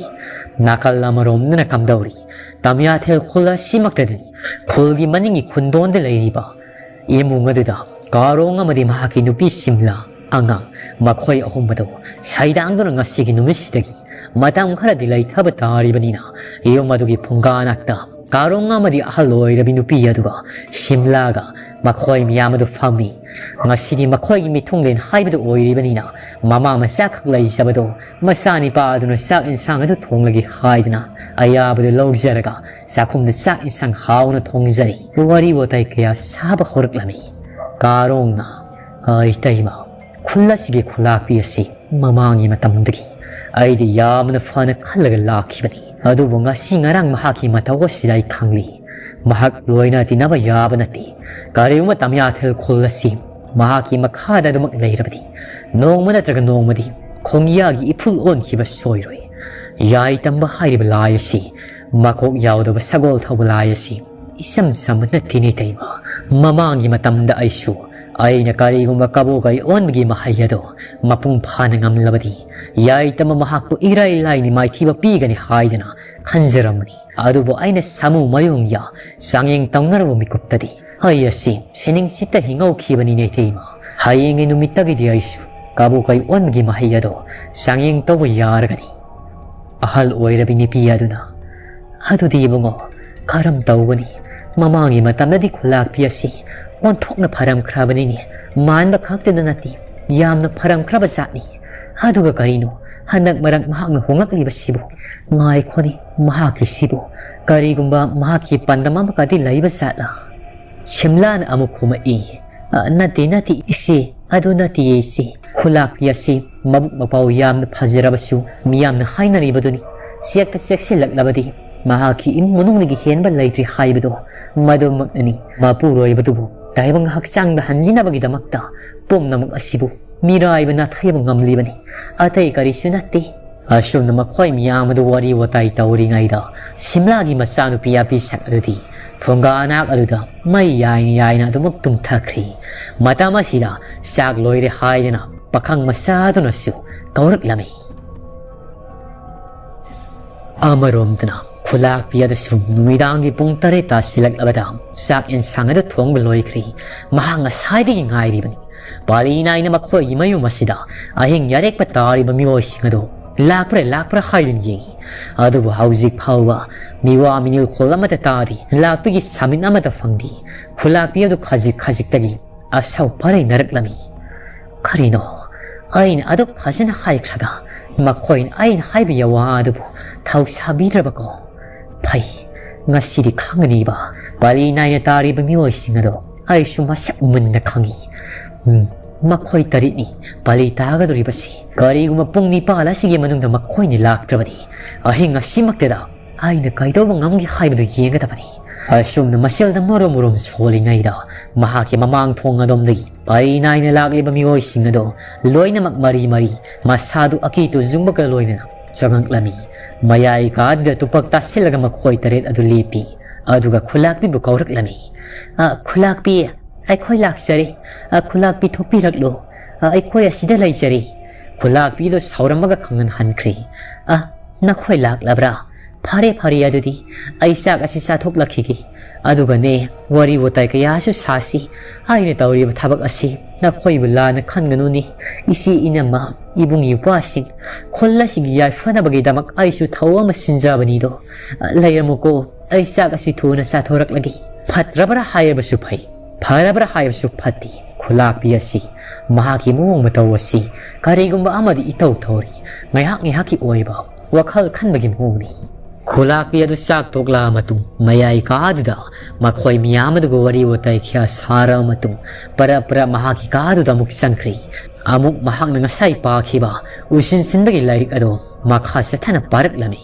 ꯅꯥꯀꯜ ꯑꯃꯔꯣꯝꯗꯅ ꯀꯝꯗꯧꯔꯤ? ꯇꯝꯌꯥꯊꯦꯜ ꯈꯨꯜ ꯑꯁꯤꯃꯛꯇꯗꯅꯤ ꯈꯨꯜꯒꯤ ꯃꯅꯤꯡꯒꯤ ꯈꯨꯟꯗꯣꯟꯗ ꯂꯩꯔꯤꯕ ꯏꯃꯨꯡ ꯑꯗꯨꯗ ꯀꯥꯔꯣꯡ ꯑꯃꯗꯤ ꯃꯍꯥꯛꯀꯤ ꯅꯨꯄꯤ ꯁꯤꯝꯂꯥ, ꯑꯉꯥꯡ, ꯃꯈꯣꯏ ꯑꯍꯨꯝ ꯑꯗꯨ ꯁꯩꯗꯥꯡꯗꯨꯅ ꯉꯁꯤꯒꯤ ꯅꯨꯃꯤꯠꯁꯤꯗꯒꯤ ꯃꯇꯝ ꯈꯔꯗꯤ ꯂꯩꯊꯕ ꯇꯥꯔꯤꯕꯅꯤꯅ, ꯌꯨꯝ ꯑꯗꯨꯒꯤ ꯐꯨꯡꯒꯥ ꯅꯥꯛꯇ ꯀꯥꯔꯣꯡ ꯑꯃꯗꯤ ꯑꯍꯜ ꯑꯣꯏꯔꯕꯤ ꯅꯨꯄꯤ ꯑꯗꯨꯒ ꯁꯤꯝꯂꯥꯒ ꯃꯈꯣꯏ ꯃꯤꯌꯥꯝ ꯑꯗꯨ ꯐꯝꯃꯤ꯫ ꯉꯁꯤꯗꯤ ꯃꯈꯣꯏꯒꯤ ꯃꯤꯊꯨꯡꯂꯦꯟ ꯍꯥꯏꯕꯗꯨ ꯑꯣꯏꯔꯤꯕꯅꯤꯅ, ꯃꯃꯥ ꯃꯆꯥꯈꯛ ꯂꯩꯖꯕꯗꯣ ꯃꯆꯥꯅꯤꯄꯥ ꯑꯗꯨꯅ ꯆꯥꯛ ꯏꯟꯁꯥꯡ ꯑꯗꯨ ꯊꯣꯡꯂꯒꯦ ꯍꯥꯏꯗꯨꯅ ꯑꯌꯥꯕꯗꯨ ꯂꯧꯖꯔꯒ ꯆꯥꯛꯈꯨꯝꯗ ꯆꯥꯛ ꯏꯟꯁꯥꯡ ꯍꯥꯎꯅ ꯊꯣꯡꯖꯔꯤ꯫ ꯋꯥꯔꯤ ꯋꯥꯇꯥꯏ ꯀꯌꯥ ꯁꯥꯕ ꯍꯧꯔꯛꯂꯝꯃꯤ꯫ ꯀꯥꯔꯣꯡꯅ, "ꯑ, ꯏꯇꯩꯃ, ꯈꯨꯜ ꯑꯁꯤꯒꯤ ꯈꯨꯂꯥꯛꯄꯤ ꯑꯁꯤ ꯃꯃꯥꯡꯒꯤ ꯃꯇꯝꯗꯒꯤ ꯑꯩꯗꯤ ꯌꯥꯝꯅ ꯐꯅ ꯈꯜꯂꯒ ꯂꯥꯛꯈꯤꯕꯅꯤ꯫ ꯑꯗꯨꯕꯨ ꯉꯁꯤ ꯉꯔꯥꯡ ꯃꯍꯥꯛꯀꯤ ꯃꯇꯧ ꯑꯁꯤꯗ ꯑꯩ ꯈꯪꯂꯤ꯫ ꯃꯍꯥꯛ ꯂꯣꯏꯅ ꯇꯤꯟꯅꯕ ꯌꯥꯕ ꯅꯠꯇꯦ꯫ ꯀꯔꯤꯒꯨꯝꯕ ꯇꯝꯌꯥꯊꯦꯜ ꯈꯨꯜ ꯑꯁꯤ ꯃꯍꯥꯛꯀꯤ ꯃꯈꯥꯗ ꯑꯗꯨꯃꯛ ꯂꯩꯔꯕꯗꯤ, ꯅꯣꯡꯃ ꯅꯠꯇ꯭ꯔꯒ ꯅꯣꯡꯃꯗꯤ ꯈꯣꯡꯌꯥꯒꯤ ꯏꯐꯨꯜ ꯑꯣꯟꯈꯤꯕ ꯁꯣꯏꯔꯣꯏ꯫ ꯌꯥꯏ ꯇꯝꯕ ꯍꯥꯏꯔꯤꯕ ꯂꯥꯏ ꯑꯁꯤ, ꯃꯀꯣꯛ ꯌꯥꯎꯗꯕ ꯁꯒꯣꯜ ꯊꯧꯕ ꯂꯥꯏ ꯑꯁꯤ ꯏꯆꯝ ꯆꯝꯕ ꯅꯠꯇꯦꯅꯦ ꯏꯇꯩꯃ꯫ ꯃꯃꯥꯡꯒꯤ ꯃꯇꯝꯗ ꯑꯩꯁꯨ ꯑꯩꯅ ꯀꯔꯤꯒꯨꯝꯕ ꯀꯕꯣꯀꯩ ꯑꯣꯟꯕꯒꯤ ꯃꯍꯩ ꯑꯗꯣ ꯃꯄꯨꯡ ꯐꯥꯅ ꯉꯝꯂꯕꯗꯤ, ꯌꯥꯏ ꯇꯝꯕ ꯃꯍꯥꯛꯄꯨ ꯏꯔꯥꯏ ꯂꯥꯏꯅ ꯃꯥꯏꯊꯤꯕ ꯄꯤꯒꯅꯤ ꯍꯥꯏꯗꯅ ꯈꯟꯖꯔꯝꯕꯅꯤ꯫ ꯑꯗꯨꯕꯨ ꯑꯩꯅ ꯁꯥꯃꯨ ꯃꯌꯣꯡꯌꯥ ꯆꯥꯡꯌꯦꯡ ꯇꯧꯅꯔꯨꯕ ꯃꯤꯀꯨꯞꯇꯗꯤ, ꯑꯩ ꯑꯁꯤ ꯁꯤꯅꯤꯡꯁꯤꯠꯇ ꯍꯤꯡꯍꯧꯈꯤꯕꯅꯤꯅꯦ ꯏꯇꯩꯃ꯫ ꯍꯌꯦꯡꯒꯤ ꯅꯨꯃꯤꯠꯇꯒꯤꯗꯤ ꯑꯩꯁꯨ ꯀꯕꯣꯀꯩ ꯑꯣꯟꯕꯒꯤ ꯃꯍꯩ ꯑꯗꯣ ꯆꯥꯡꯌꯦꯡ ꯇꯧꯕ ꯌꯥꯔꯒꯅꯤ꯫" ꯑꯍꯜ ꯑꯣꯏꯔꯕꯤ ꯅꯨꯄꯤ ꯑꯗꯨꯅ, "ꯑꯗꯨꯗꯤ ꯏꯕꯨꯡꯉꯣ, ꯀꯔꯝ ꯇꯧꯒꯅꯤ? ꯃꯃꯥꯡꯒꯤ ꯃꯇꯝꯗꯗꯤ ꯈꯨꯂꯥꯛꯄꯤ ꯑꯁꯤ ꯑꯣꯟꯊꯣꯛꯅ ꯐꯔꯝꯈ꯭ꯔꯕꯅꯤꯅꯦ꯫ ꯃꯥꯟꯕ ꯈꯛꯇꯗ ꯅꯠꯇꯦ, ꯌꯥꯝꯅ ꯐꯔꯝꯈ꯭ꯔꯕ ꯖꯥꯠꯅꯤ꯫ ꯑꯗꯨꯒ ꯀꯔꯤꯅꯣ ꯍꯟꯗꯛ ꯃꯔꯛ ꯃꯍꯥꯛꯅ ꯍꯣꯡꯂꯛꯂꯤꯕꯁꯤꯕꯨ? ꯉꯥꯏꯈꯣꯅꯦ, ꯃꯍꯥꯛꯀꯤꯁꯤꯕꯨ ꯀꯔꯤꯒꯨꯝꯕ ꯃꯍꯥꯛꯀꯤ ꯄꯥꯟꯗꯝ ꯑꯃꯒꯗꯤ ꯂꯩꯕ ꯖꯥꯠꯂꯥ?" ꯁꯤꯝꯂꯥꯅ ꯑꯃꯨꯛ ꯈꯨꯝꯃꯛꯏ, "ꯑ, ꯅꯠꯇꯦ, ꯅꯠꯇꯦ, ꯏꯆꯦ, ꯑꯗꯨ ꯅꯠꯇꯦꯌꯦ, ꯏꯆꯦ꯫ ꯈꯨꯂꯥꯛꯄꯤ ꯑꯁꯤ ꯃꯕꯨꯛ ꯃꯄꯥꯎ ꯌꯥꯝꯅ ꯐꯖꯔꯕꯁꯨ, ꯃꯤꯌꯥꯝꯅ ꯍꯥꯏꯅꯔꯤꯕꯗꯨꯅꯤ, ꯆꯦꯛꯇ ꯆꯦꯛꯁꯤꯜꯂꯛꯂꯕꯗꯤ ꯃꯍꯥꯛꯀꯤ ꯏꯃꯨꯡ ꯃꯅꯨꯡꯗꯒꯤ ꯍꯦꯟꯕ ꯂꯩꯇ꯭ꯔꯦ ꯍꯥꯏꯕꯗꯣ ꯃꯗꯨꯃꯛꯅꯅꯤ꯫ ꯃꯄꯨꯔꯣꯏꯕꯗꯨꯕꯨ ꯇꯥꯏꯕꯪ ꯍꯛꯆꯥꯡꯗ ꯍꯟꯖꯤꯟꯅꯕꯒꯤꯗꯃꯛꯇ ꯄꯨꯝꯅꯃꯛ ꯑꯁꯤꯕꯨ ꯃꯤꯔꯥꯏꯕ ꯅꯥꯊꯩꯕ ꯉꯝꯂꯤꯕꯅꯤ, ꯑꯇꯩ ꯀꯔꯤꯁꯨ ꯅꯠꯇꯦ꯫" ꯑꯁꯨꯝꯅ ꯃꯈꯣꯏ ꯃꯤꯌꯥꯝ ꯑꯗꯨ ꯋꯥꯔꯤ ꯋꯥꯇꯥꯏ ꯇꯧꯔꯤꯉꯩꯗ, ꯁꯤꯝꯂꯥꯒꯤ ꯃꯆꯥꯅꯨꯄꯤ ꯑꯄꯤꯁꯛ ꯑꯗꯨꯗꯤ ꯐꯨꯡꯒꯥ ꯅꯥꯛ ꯑꯗꯨꯗ ꯃꯩ ꯌꯥꯏꯅ ꯌꯥꯏꯅ ꯑꯗꯨꯃꯛ ꯇꯨꯝꯊꯈ꯭ꯔꯤ꯫ ꯃꯇꯝ ꯑꯁꯤꯗ ꯆꯥꯛ ꯂꯣꯏꯔꯦ ꯍꯥꯏꯗꯅ ꯄꯥꯈꯪ ꯃꯆꯥ ꯑꯗꯨꯅꯁꯨ ꯀꯧꯔꯛꯂꯝꯃꯤ꯫ ꯑꯃꯔꯣꯝꯗꯅ ꯈꯨꯂꯥꯛꯄꯤ ꯑꯗꯨꯁꯨ ꯅꯨꯃꯤꯗꯥꯡꯒꯤ ꯄꯨꯡ ꯇꯔꯦꯠ ꯇꯥꯁꯤꯜꯂꯛꯂꯕꯗ ꯆꯥꯛ ꯌꯦꯟꯁꯥꯡ ꯑꯗꯨ ꯊꯣꯡꯕ ꯂꯣꯏꯈ꯭ꯔꯤ꯫ ꯃꯍꯥꯛ ꯉꯁꯥꯏꯗꯒꯤ ꯉꯥꯏꯔꯤꯕꯅꯤ꯫ ꯄꯥꯂꯤ ꯅꯥꯏꯅ ꯃꯈꯣꯏꯒꯤ ꯃꯌꯨꯝ ꯑꯁꯤꯗ ꯑꯍꯤꯡ ꯌꯥꯔꯦꯛꯄ ꯇꯥꯔꯤꯕ ꯃꯤꯑꯣꯏꯁꯤꯡ ꯑꯗꯨ ꯂꯥꯛꯄ꯭ꯔꯥ ꯂꯥꯛꯄ꯭ꯔꯥ ꯍꯥꯏꯗꯨꯅ ꯌꯦꯡꯏ꯫ ꯑꯗꯨꯕꯨ ꯍꯧꯖꯤꯛ ꯐꯥꯎꯕ ꯃꯤꯋꯥ ꯃꯤꯅꯤꯜꯈꯣꯜ ꯑꯃꯠꯇ ꯇꯥꯗꯦ꯫ ꯂꯥꯛꯄꯒꯤ ꯁꯥꯃꯤꯟ ꯑꯃꯠꯇ ꯐꯪꯗꯦ꯫ ꯈꯨꯂꯥꯛꯄꯤ ꯑꯗꯨ ꯈꯖꯤꯛ ꯈꯖꯤꯛꯇꯒꯤ ꯑꯁꯥꯎ ꯄꯔꯩꯅꯔꯛꯂꯝꯃꯤ꯫ ꯀꯔꯤꯅꯣ? ꯑꯩꯅ ꯑꯗꯨꯛ ꯐꯖꯅ ꯍꯥꯏꯈ꯭ꯔꯒ ꯃꯈꯣꯏꯅ ꯑꯩꯅ ꯍꯥꯏꯕ ꯌꯥꯋꯥ ꯑꯗꯨꯕꯨ ꯊꯧꯁꯥꯕꯤꯗ꯭ꯔꯕꯀꯣ? ꯐꯩ, ꯉꯁꯤꯗꯤ ꯈꯪꯒꯅꯤꯕ꯫ ꯄꯥꯂꯤ ꯅꯥꯏꯅ ꯇꯥꯔꯤꯕ ꯃꯤꯑꯣꯏꯁꯤꯡ ꯑꯗꯣ ꯑꯩꯁꯨ ꯃꯁꯛ ꯃꯨꯟꯅ ꯈꯪꯏ꯫ ꯎꯝ, ꯃꯈꯣꯏ ꯇꯔꯦꯠꯅꯤ ꯄꯥꯂꯤ ꯇꯥꯒꯗꯧꯔꯤꯕꯁꯤ꯫ ꯀꯔꯤꯒꯨꯝꯕ ꯄꯨꯡ ꯅꯤꯄꯥꯜ ꯑꯁꯤꯒꯤ ꯃꯅꯨꯡꯗ ꯃꯈꯣꯏꯅ ꯂꯥꯛꯇ꯭ꯔꯕꯗꯤ ꯑꯍꯤꯡ ꯑꯁꯤꯃꯛꯇꯗ ꯑꯩꯅ ꯀꯩꯗꯧꯕ ꯉꯝꯒꯦ ꯍꯥꯏꯕꯗꯨ ꯌꯦꯡꯒꯗꯕꯅꯤ꯫ ꯑꯁꯨꯝꯅ ꯃꯁꯦꯜꯗ ꯃꯔꯨꯝ ꯃꯔꯨꯝ ꯁꯣꯜꯂꯤꯉꯩꯗ ꯃꯍꯥꯛꯀꯤ ꯃꯃꯥꯡ ꯊꯣꯡ ꯑꯗꯣꯝꯗꯒꯤ ꯄꯔꯤ ꯅꯥꯏꯅ ꯂꯥꯛꯂꯤꯕ ꯃꯤꯑꯣꯏꯁꯤꯡ ꯑꯗꯣ ꯂꯣꯏꯅꯃꯛ ꯃꯔꯤ ꯃꯔꯤ ꯃꯁꯥꯗꯨ ꯑꯀꯤ ꯇꯨꯖꯨꯡꯕꯒ ꯂꯣꯏꯅꯅ ꯆꯪꯉꯛꯂꯝꯃꯤ꯫ ꯃꯌꯥꯏ ꯀꯥꯗꯨꯗ ꯇꯨꯄꯛ ꯇꯥꯁꯤꯜꯂꯒ ꯃꯈꯣꯏ ꯇꯔꯦꯠ ꯑꯗꯨ ꯂꯦꯞꯄꯤ꯫ ꯑꯗꯨꯒ ꯈꯨꯂꯥꯛꯄꯤꯕꯨ ꯀꯧꯔꯛꯂꯝꯃꯤ꯫ "ꯑ, ꯈꯨꯂꯥꯛꯄꯤ, ꯑꯩꯈꯣꯏ ꯂꯥꯛꯆꯔꯦ꯫ ꯑ, ꯈꯨꯂꯥꯛꯄꯤ ꯊꯣꯛꯄꯤꯔꯛꯂꯣ꯫ ꯑ, ꯑꯩꯈꯣꯏ ꯑꯁꯤꯗ ꯂꯩꯖꯔꯦ꯫" ꯈꯨꯂꯥꯛꯄꯤꯗꯨ ꯁꯥꯎꯔꯝꯃꯒ ꯈꯪꯍꯟ ꯍꯟꯈ꯭ꯔꯦ꯫ "ꯑ, ꯅꯈꯣꯏ ꯂꯥꯛꯂꯕ꯭ꯔꯥ? ꯐꯔꯦ, ꯐꯔꯦ, ꯑꯗꯨꯗꯤ ꯑꯩ ꯆꯥꯛ ꯑꯁꯤ ꯆꯥꯊꯣꯛꯂꯛꯈꯤꯒꯦ꯫ ꯑꯗꯨꯒꯅꯦ, ꯋꯥꯔꯤ ꯋꯥꯇꯥꯏ ꯀꯌꯥꯁꯨ ꯁꯥꯁꯤ꯫ ꯑꯩꯅ ꯇꯧꯔꯤꯕ ꯊꯕꯛ ꯑꯁꯤ ꯅꯈꯣꯏꯕꯨ ꯂꯥꯟꯅ ꯈꯟꯒꯅꯨꯅꯦ꯫ ꯏꯆꯦ ꯏꯅꯝꯃ, ꯏꯕꯨꯡ ꯏꯄ꯭ꯋꯥꯁꯤꯡ, ꯈꯨꯜ ꯑꯁꯤꯒꯤ ꯌꯥꯏꯐꯅꯕꯒꯤꯗꯃꯛ ꯑꯩꯁꯨ ꯊꯧ ꯑꯃ ꯁꯤꯟꯖꯕꯅꯤꯗꯣ꯫ ꯂꯩꯔꯝꯃꯨꯀꯣ, ꯑꯩ ꯆꯥꯛ ꯑꯁꯤ ꯊꯨꯅ ꯆꯥꯊꯣꯔꯛꯂꯒꯦ꯫" ꯐꯠꯇ꯭ꯔꯕ꯭ꯔꯥ ꯍꯥꯏꯔꯕꯁꯨ ꯐꯩ, ꯐꯔꯕ꯭ꯔꯥ ꯍꯥꯏꯕꯁꯨ ꯐꯠꯇꯦ꯫ ꯈꯨꯂꯥꯛꯄꯤ ꯑꯁꯤ, ꯃꯍꯥꯛꯀꯤ ꯃꯑꯣꯡ ꯃꯇꯧ ꯑꯁꯤ ꯀꯔꯤꯒꯨꯝꯕ ꯑꯃꯗꯤ ꯏꯇꯧ ꯇꯧꯔꯤ꯫ ꯉꯥꯏꯍꯥꯛ ꯉꯥꯏꯍꯥꯛꯀꯤ ꯑꯣꯏꯕ ꯋꯥꯈꯜ ꯈꯟꯕꯒꯤ ꯃꯑꯣꯡꯅꯤ꯫ ꯈꯨꯂꯥꯛꯄꯤ ꯑꯗꯨ ꯆꯥꯛ ꯇꯣꯛꯂꯛꯑ ꯃꯇꯨꯡ, ꯃꯌꯥꯏ ꯀꯥꯗꯨꯗ ꯃꯈꯣꯏ ꯃꯤꯌꯥꯝ ꯑꯗꯨꯒ ꯋꯥꯔꯤ ꯋꯥꯇꯥꯏ ꯈꯔ ꯁꯥꯔꯕ ꯃꯇꯨꯡ, ꯄꯔꯞ ꯄꯔꯞ ꯃꯍꯥꯛꯀꯤ ꯀꯥꯗꯨꯗ ꯑꯃꯨꯛ ꯆꯪꯈ꯭ꯔꯦ꯫ ꯑꯃꯨꯛ ꯃꯍꯥꯛꯅ ꯉꯁꯥꯏ ꯄꯥꯈꯤꯕ ꯎꯁꯤꯟ ꯁꯤꯟꯕꯒꯤ ꯂꯥꯏꯔꯤꯛ ꯑꯗꯨ ꯃꯈꯥ ꯆꯠꯊꯅ ꯄꯥꯔꯛꯂꯝꯃꯤ꯫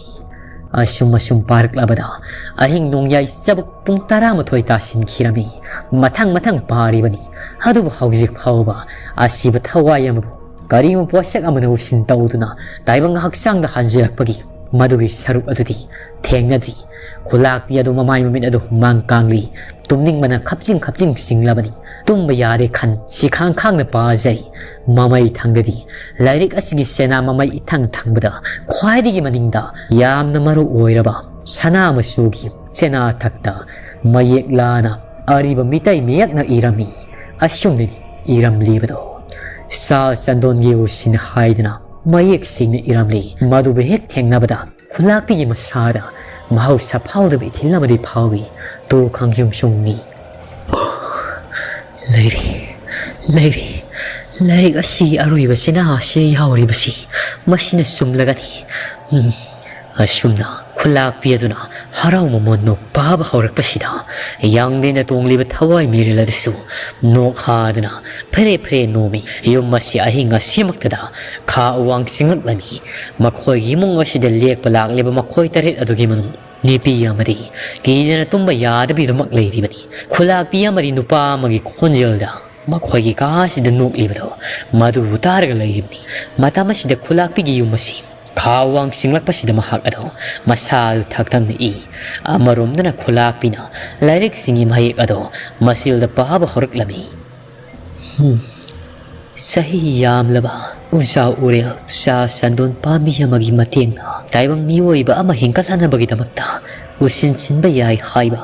ꯑꯁꯨꯝ ꯑꯁꯨꯝ ꯄꯥꯔꯛꯂꯕꯗ, ꯑꯍꯤꯡ ꯅꯣꯡꯌꯥꯏ ꯆꯕꯨꯛ ꯄꯨꯡ ꯇꯔꯥꯃꯥꯊꯣꯏ ꯇꯥꯁꯤꯟꯈꯤꯔꯝꯃꯤ꯫ ꯃꯊꯪ ꯃꯊꯪ ꯄꯥꯔꯤꯕꯅꯤ, ꯑꯗꯨꯕꯨ ꯍꯧꯖꯤꯛ ꯐꯥꯎꯕ ꯑꯁꯤꯕ ꯊꯋꯥꯏ ꯑꯃꯕꯨ ꯀꯔꯤꯒꯨꯝꯕ ꯄꯣꯠꯁꯛ ꯑꯃꯅ ꯎꯁꯤꯟ ꯇꯧꯗꯨꯅ ꯇꯥꯏꯕꯪ ꯍꯛꯆꯥꯡꯗ ꯍꯟꯖꯤꯜꯂꯛꯄꯒꯤ ꯃꯗꯨꯒꯤ ꯁꯔꯨꯛ ꯑꯗꯨꯗꯤ ꯊꯦꯡꯅꯗ꯭ꯔꯤ꯫ ꯈꯨꯂꯥꯛꯄꯤ ꯑꯗꯨ ꯃꯃꯥꯏ ꯃꯃꯤꯠ ꯑꯗꯨ ꯍꯨꯃꯥꯡ ꯀꯥꯡꯂꯤ꯫ ꯇꯨꯝꯅꯤꯡꯕꯅ ꯈꯞꯆꯤꯡ ꯈꯞꯆꯤꯡ ꯆꯤꯡꯂꯕꯅꯤ꯫ ꯇꯨꯝꯕ ꯌꯥꯔꯦ ꯈꯟ ꯁꯤꯈꯥꯡ ꯈꯥꯡꯅ ꯄꯥꯖꯩ꯫ ꯃꯃꯩ ꯊꯪꯗꯗꯤ ꯂꯥꯏꯔꯤꯛ ꯑꯁꯤꯒꯤ ꯆꯦꯅꯥ ꯃꯃꯩ ꯏꯊꯪ ꯊꯪꯕꯗ ꯈ꯭ꯋꯥꯏꯗꯒꯤ ꯃꯅꯤꯡꯗ ꯌꯥꯝꯅ ꯃꯔꯨ ꯑꯣꯏꯔꯕ ꯁꯅꯥ ꯃꯆꯨꯒꯤ ꯆꯦꯅꯥ ꯊꯛꯇ ꯃꯌꯦꯛ ꯂꯥꯅ ꯑꯔꯤꯕ ꯃꯤꯇꯩ ꯃꯌꯦꯛꯅ ꯏꯔꯝꯃꯤ꯫ ꯑꯁꯨꯝꯅꯅꯤ ꯏꯔꯝꯂꯤꯕꯗꯣ꯫ ꯁꯥ ꯆꯟꯗꯣꯟꯒꯤ ꯎꯁꯤꯟ ꯍꯥꯏꯗꯅ ꯃꯌꯦꯛ ꯁꯦꯡꯅ ꯏꯔꯝꯂꯤ꯫ ꯃꯗꯨꯕꯨ ꯍꯦꯛ ꯊꯦꯡꯅꯕꯗ ꯈꯨꯂꯥꯛꯄꯤꯒꯤ ꯃꯁꯥꯗ ꯃꯍꯧꯁꯥ ꯐꯥꯎꯗꯕ ꯏꯊꯤꯜ ꯑꯃꯗꯤ ꯐꯥꯎꯏ꯫ ꯇꯨ ꯈꯪꯖꯨꯡ ꯖꯨꯡꯅꯤ꯫ ꯂꯩꯔꯤ, ꯂꯩꯔꯤ꯫ ꯂꯥꯏꯔꯤꯛ ꯑꯁꯤꯒꯤ ꯑꯔꯣꯏꯕ ꯆꯦꯅꯥ ꯑꯁꯤꯗ ꯌꯥꯎꯔꯤꯕꯁꯤ ꯃꯁꯤꯅ ꯆꯨꯝꯂꯒꯅꯤ꯫ ꯎꯝ, ꯑꯁꯨꯝꯅ ꯈꯨꯂꯥꯛꯄꯤ ꯑꯗꯨꯅ ꯍꯔꯥꯎ ꯃꯃꯣꯟ ꯅꯣꯛꯄꯥꯕ ꯍꯧꯔꯛꯄꯁꯤꯗ, ꯌꯥꯡꯂꯦꯟꯗ ꯇꯣꯡꯂꯤꯕ ꯊꯋꯥꯏ ꯃꯤꯔꯦꯜ ꯑꯗꯨꯁꯨ ꯅꯣꯛꯍꯥꯗꯅ ꯐꯦꯔꯦ ꯐꯦꯔꯦ ꯅꯣꯝꯃꯤ꯫ ꯌꯨꯝ ꯑꯁꯤ ꯑꯍꯤꯡ ꯑꯁꯤꯃꯛꯇꯗ ꯈꯥ ꯎꯋꯥꯡ ꯆꯤꯡꯂꯛꯂꯝꯃꯤ꯫ ꯃꯈꯣꯏꯒꯤ ꯏꯃꯨꯡ ꯑꯁꯤꯗ ꯂꯦꯛꯄ ꯂꯥꯛꯂꯤꯕ ꯃꯈꯣꯏ ꯇꯔꯦꯠ ꯑꯗꯨꯒꯤ ꯃꯅꯨꯡ ꯅꯨꯄꯤ ꯑꯃꯗꯤ ꯀꯤꯗꯅ ꯇꯨꯝꯕ ꯌꯥꯗꯕꯤꯗꯨꯃꯛ ꯂꯩꯔꯤꯕꯅꯤ꯫ ꯈꯨꯂꯥꯛꯄꯤ ꯑꯃꯗꯤ ꯅꯨꯄꯥ ꯑꯃꯒꯤ ꯈꯣꯟꯖꯦꯜꯗ ꯃꯈꯣꯏꯒꯤ ꯀꯥ ꯑꯁꯤꯗ ꯅꯣꯛꯂꯤꯕꯗꯣ ꯃꯗꯨꯕꯨ ꯇꯥꯔꯒ ꯂꯩꯔꯤꯕꯅꯤ꯫ ꯃꯇꯝ ꯑꯁꯤꯗ ꯈꯨꯂꯥꯛꯄꯤꯒꯤ ꯌꯨꯝ ꯑꯁꯤ ꯈꯥ ꯋꯥꯡ ꯆꯤꯡꯂꯛꯄꯁꯤꯗ ꯃꯍꯥꯛ ꯑꯗꯣ ꯃꯁꯥ ꯑꯗꯨ ꯊꯛꯊꯛꯅ ꯏ꯫ ꯑꯃꯔꯣꯝꯗꯅ ꯈꯨꯂꯥꯛꯄꯤꯅ ꯂꯥꯏꯔꯤꯛꯁꯤꯡꯒꯤ ꯃꯌꯦꯛ ꯑꯗꯣ ꯃꯁꯤꯜꯗ ꯄꯥꯕ ꯍꯧꯔꯛꯂꯝꯃꯤ꯫ ꯍꯝ꯫ ꯆꯍꯤ ꯌꯥꯝꯂꯕ ꯎꯖꯥ ꯎꯔꯦꯜ ꯆꯥ ꯆꯟꯗꯣꯟ ꯄꯥꯝꯕꯤ ꯑꯃꯒꯤ ꯃꯇꯦꯡꯅ ꯇꯥꯏꯕꯪ ꯃꯤꯑꯣꯏꯕ ꯑꯃ ꯍꯤꯡꯒꯠꯍꯟꯅꯕꯒꯤꯗꯃꯛꯇ ꯎꯁꯤꯟ ꯁꯤꯟꯕ ꯌꯥꯏ ꯍꯥꯏꯕ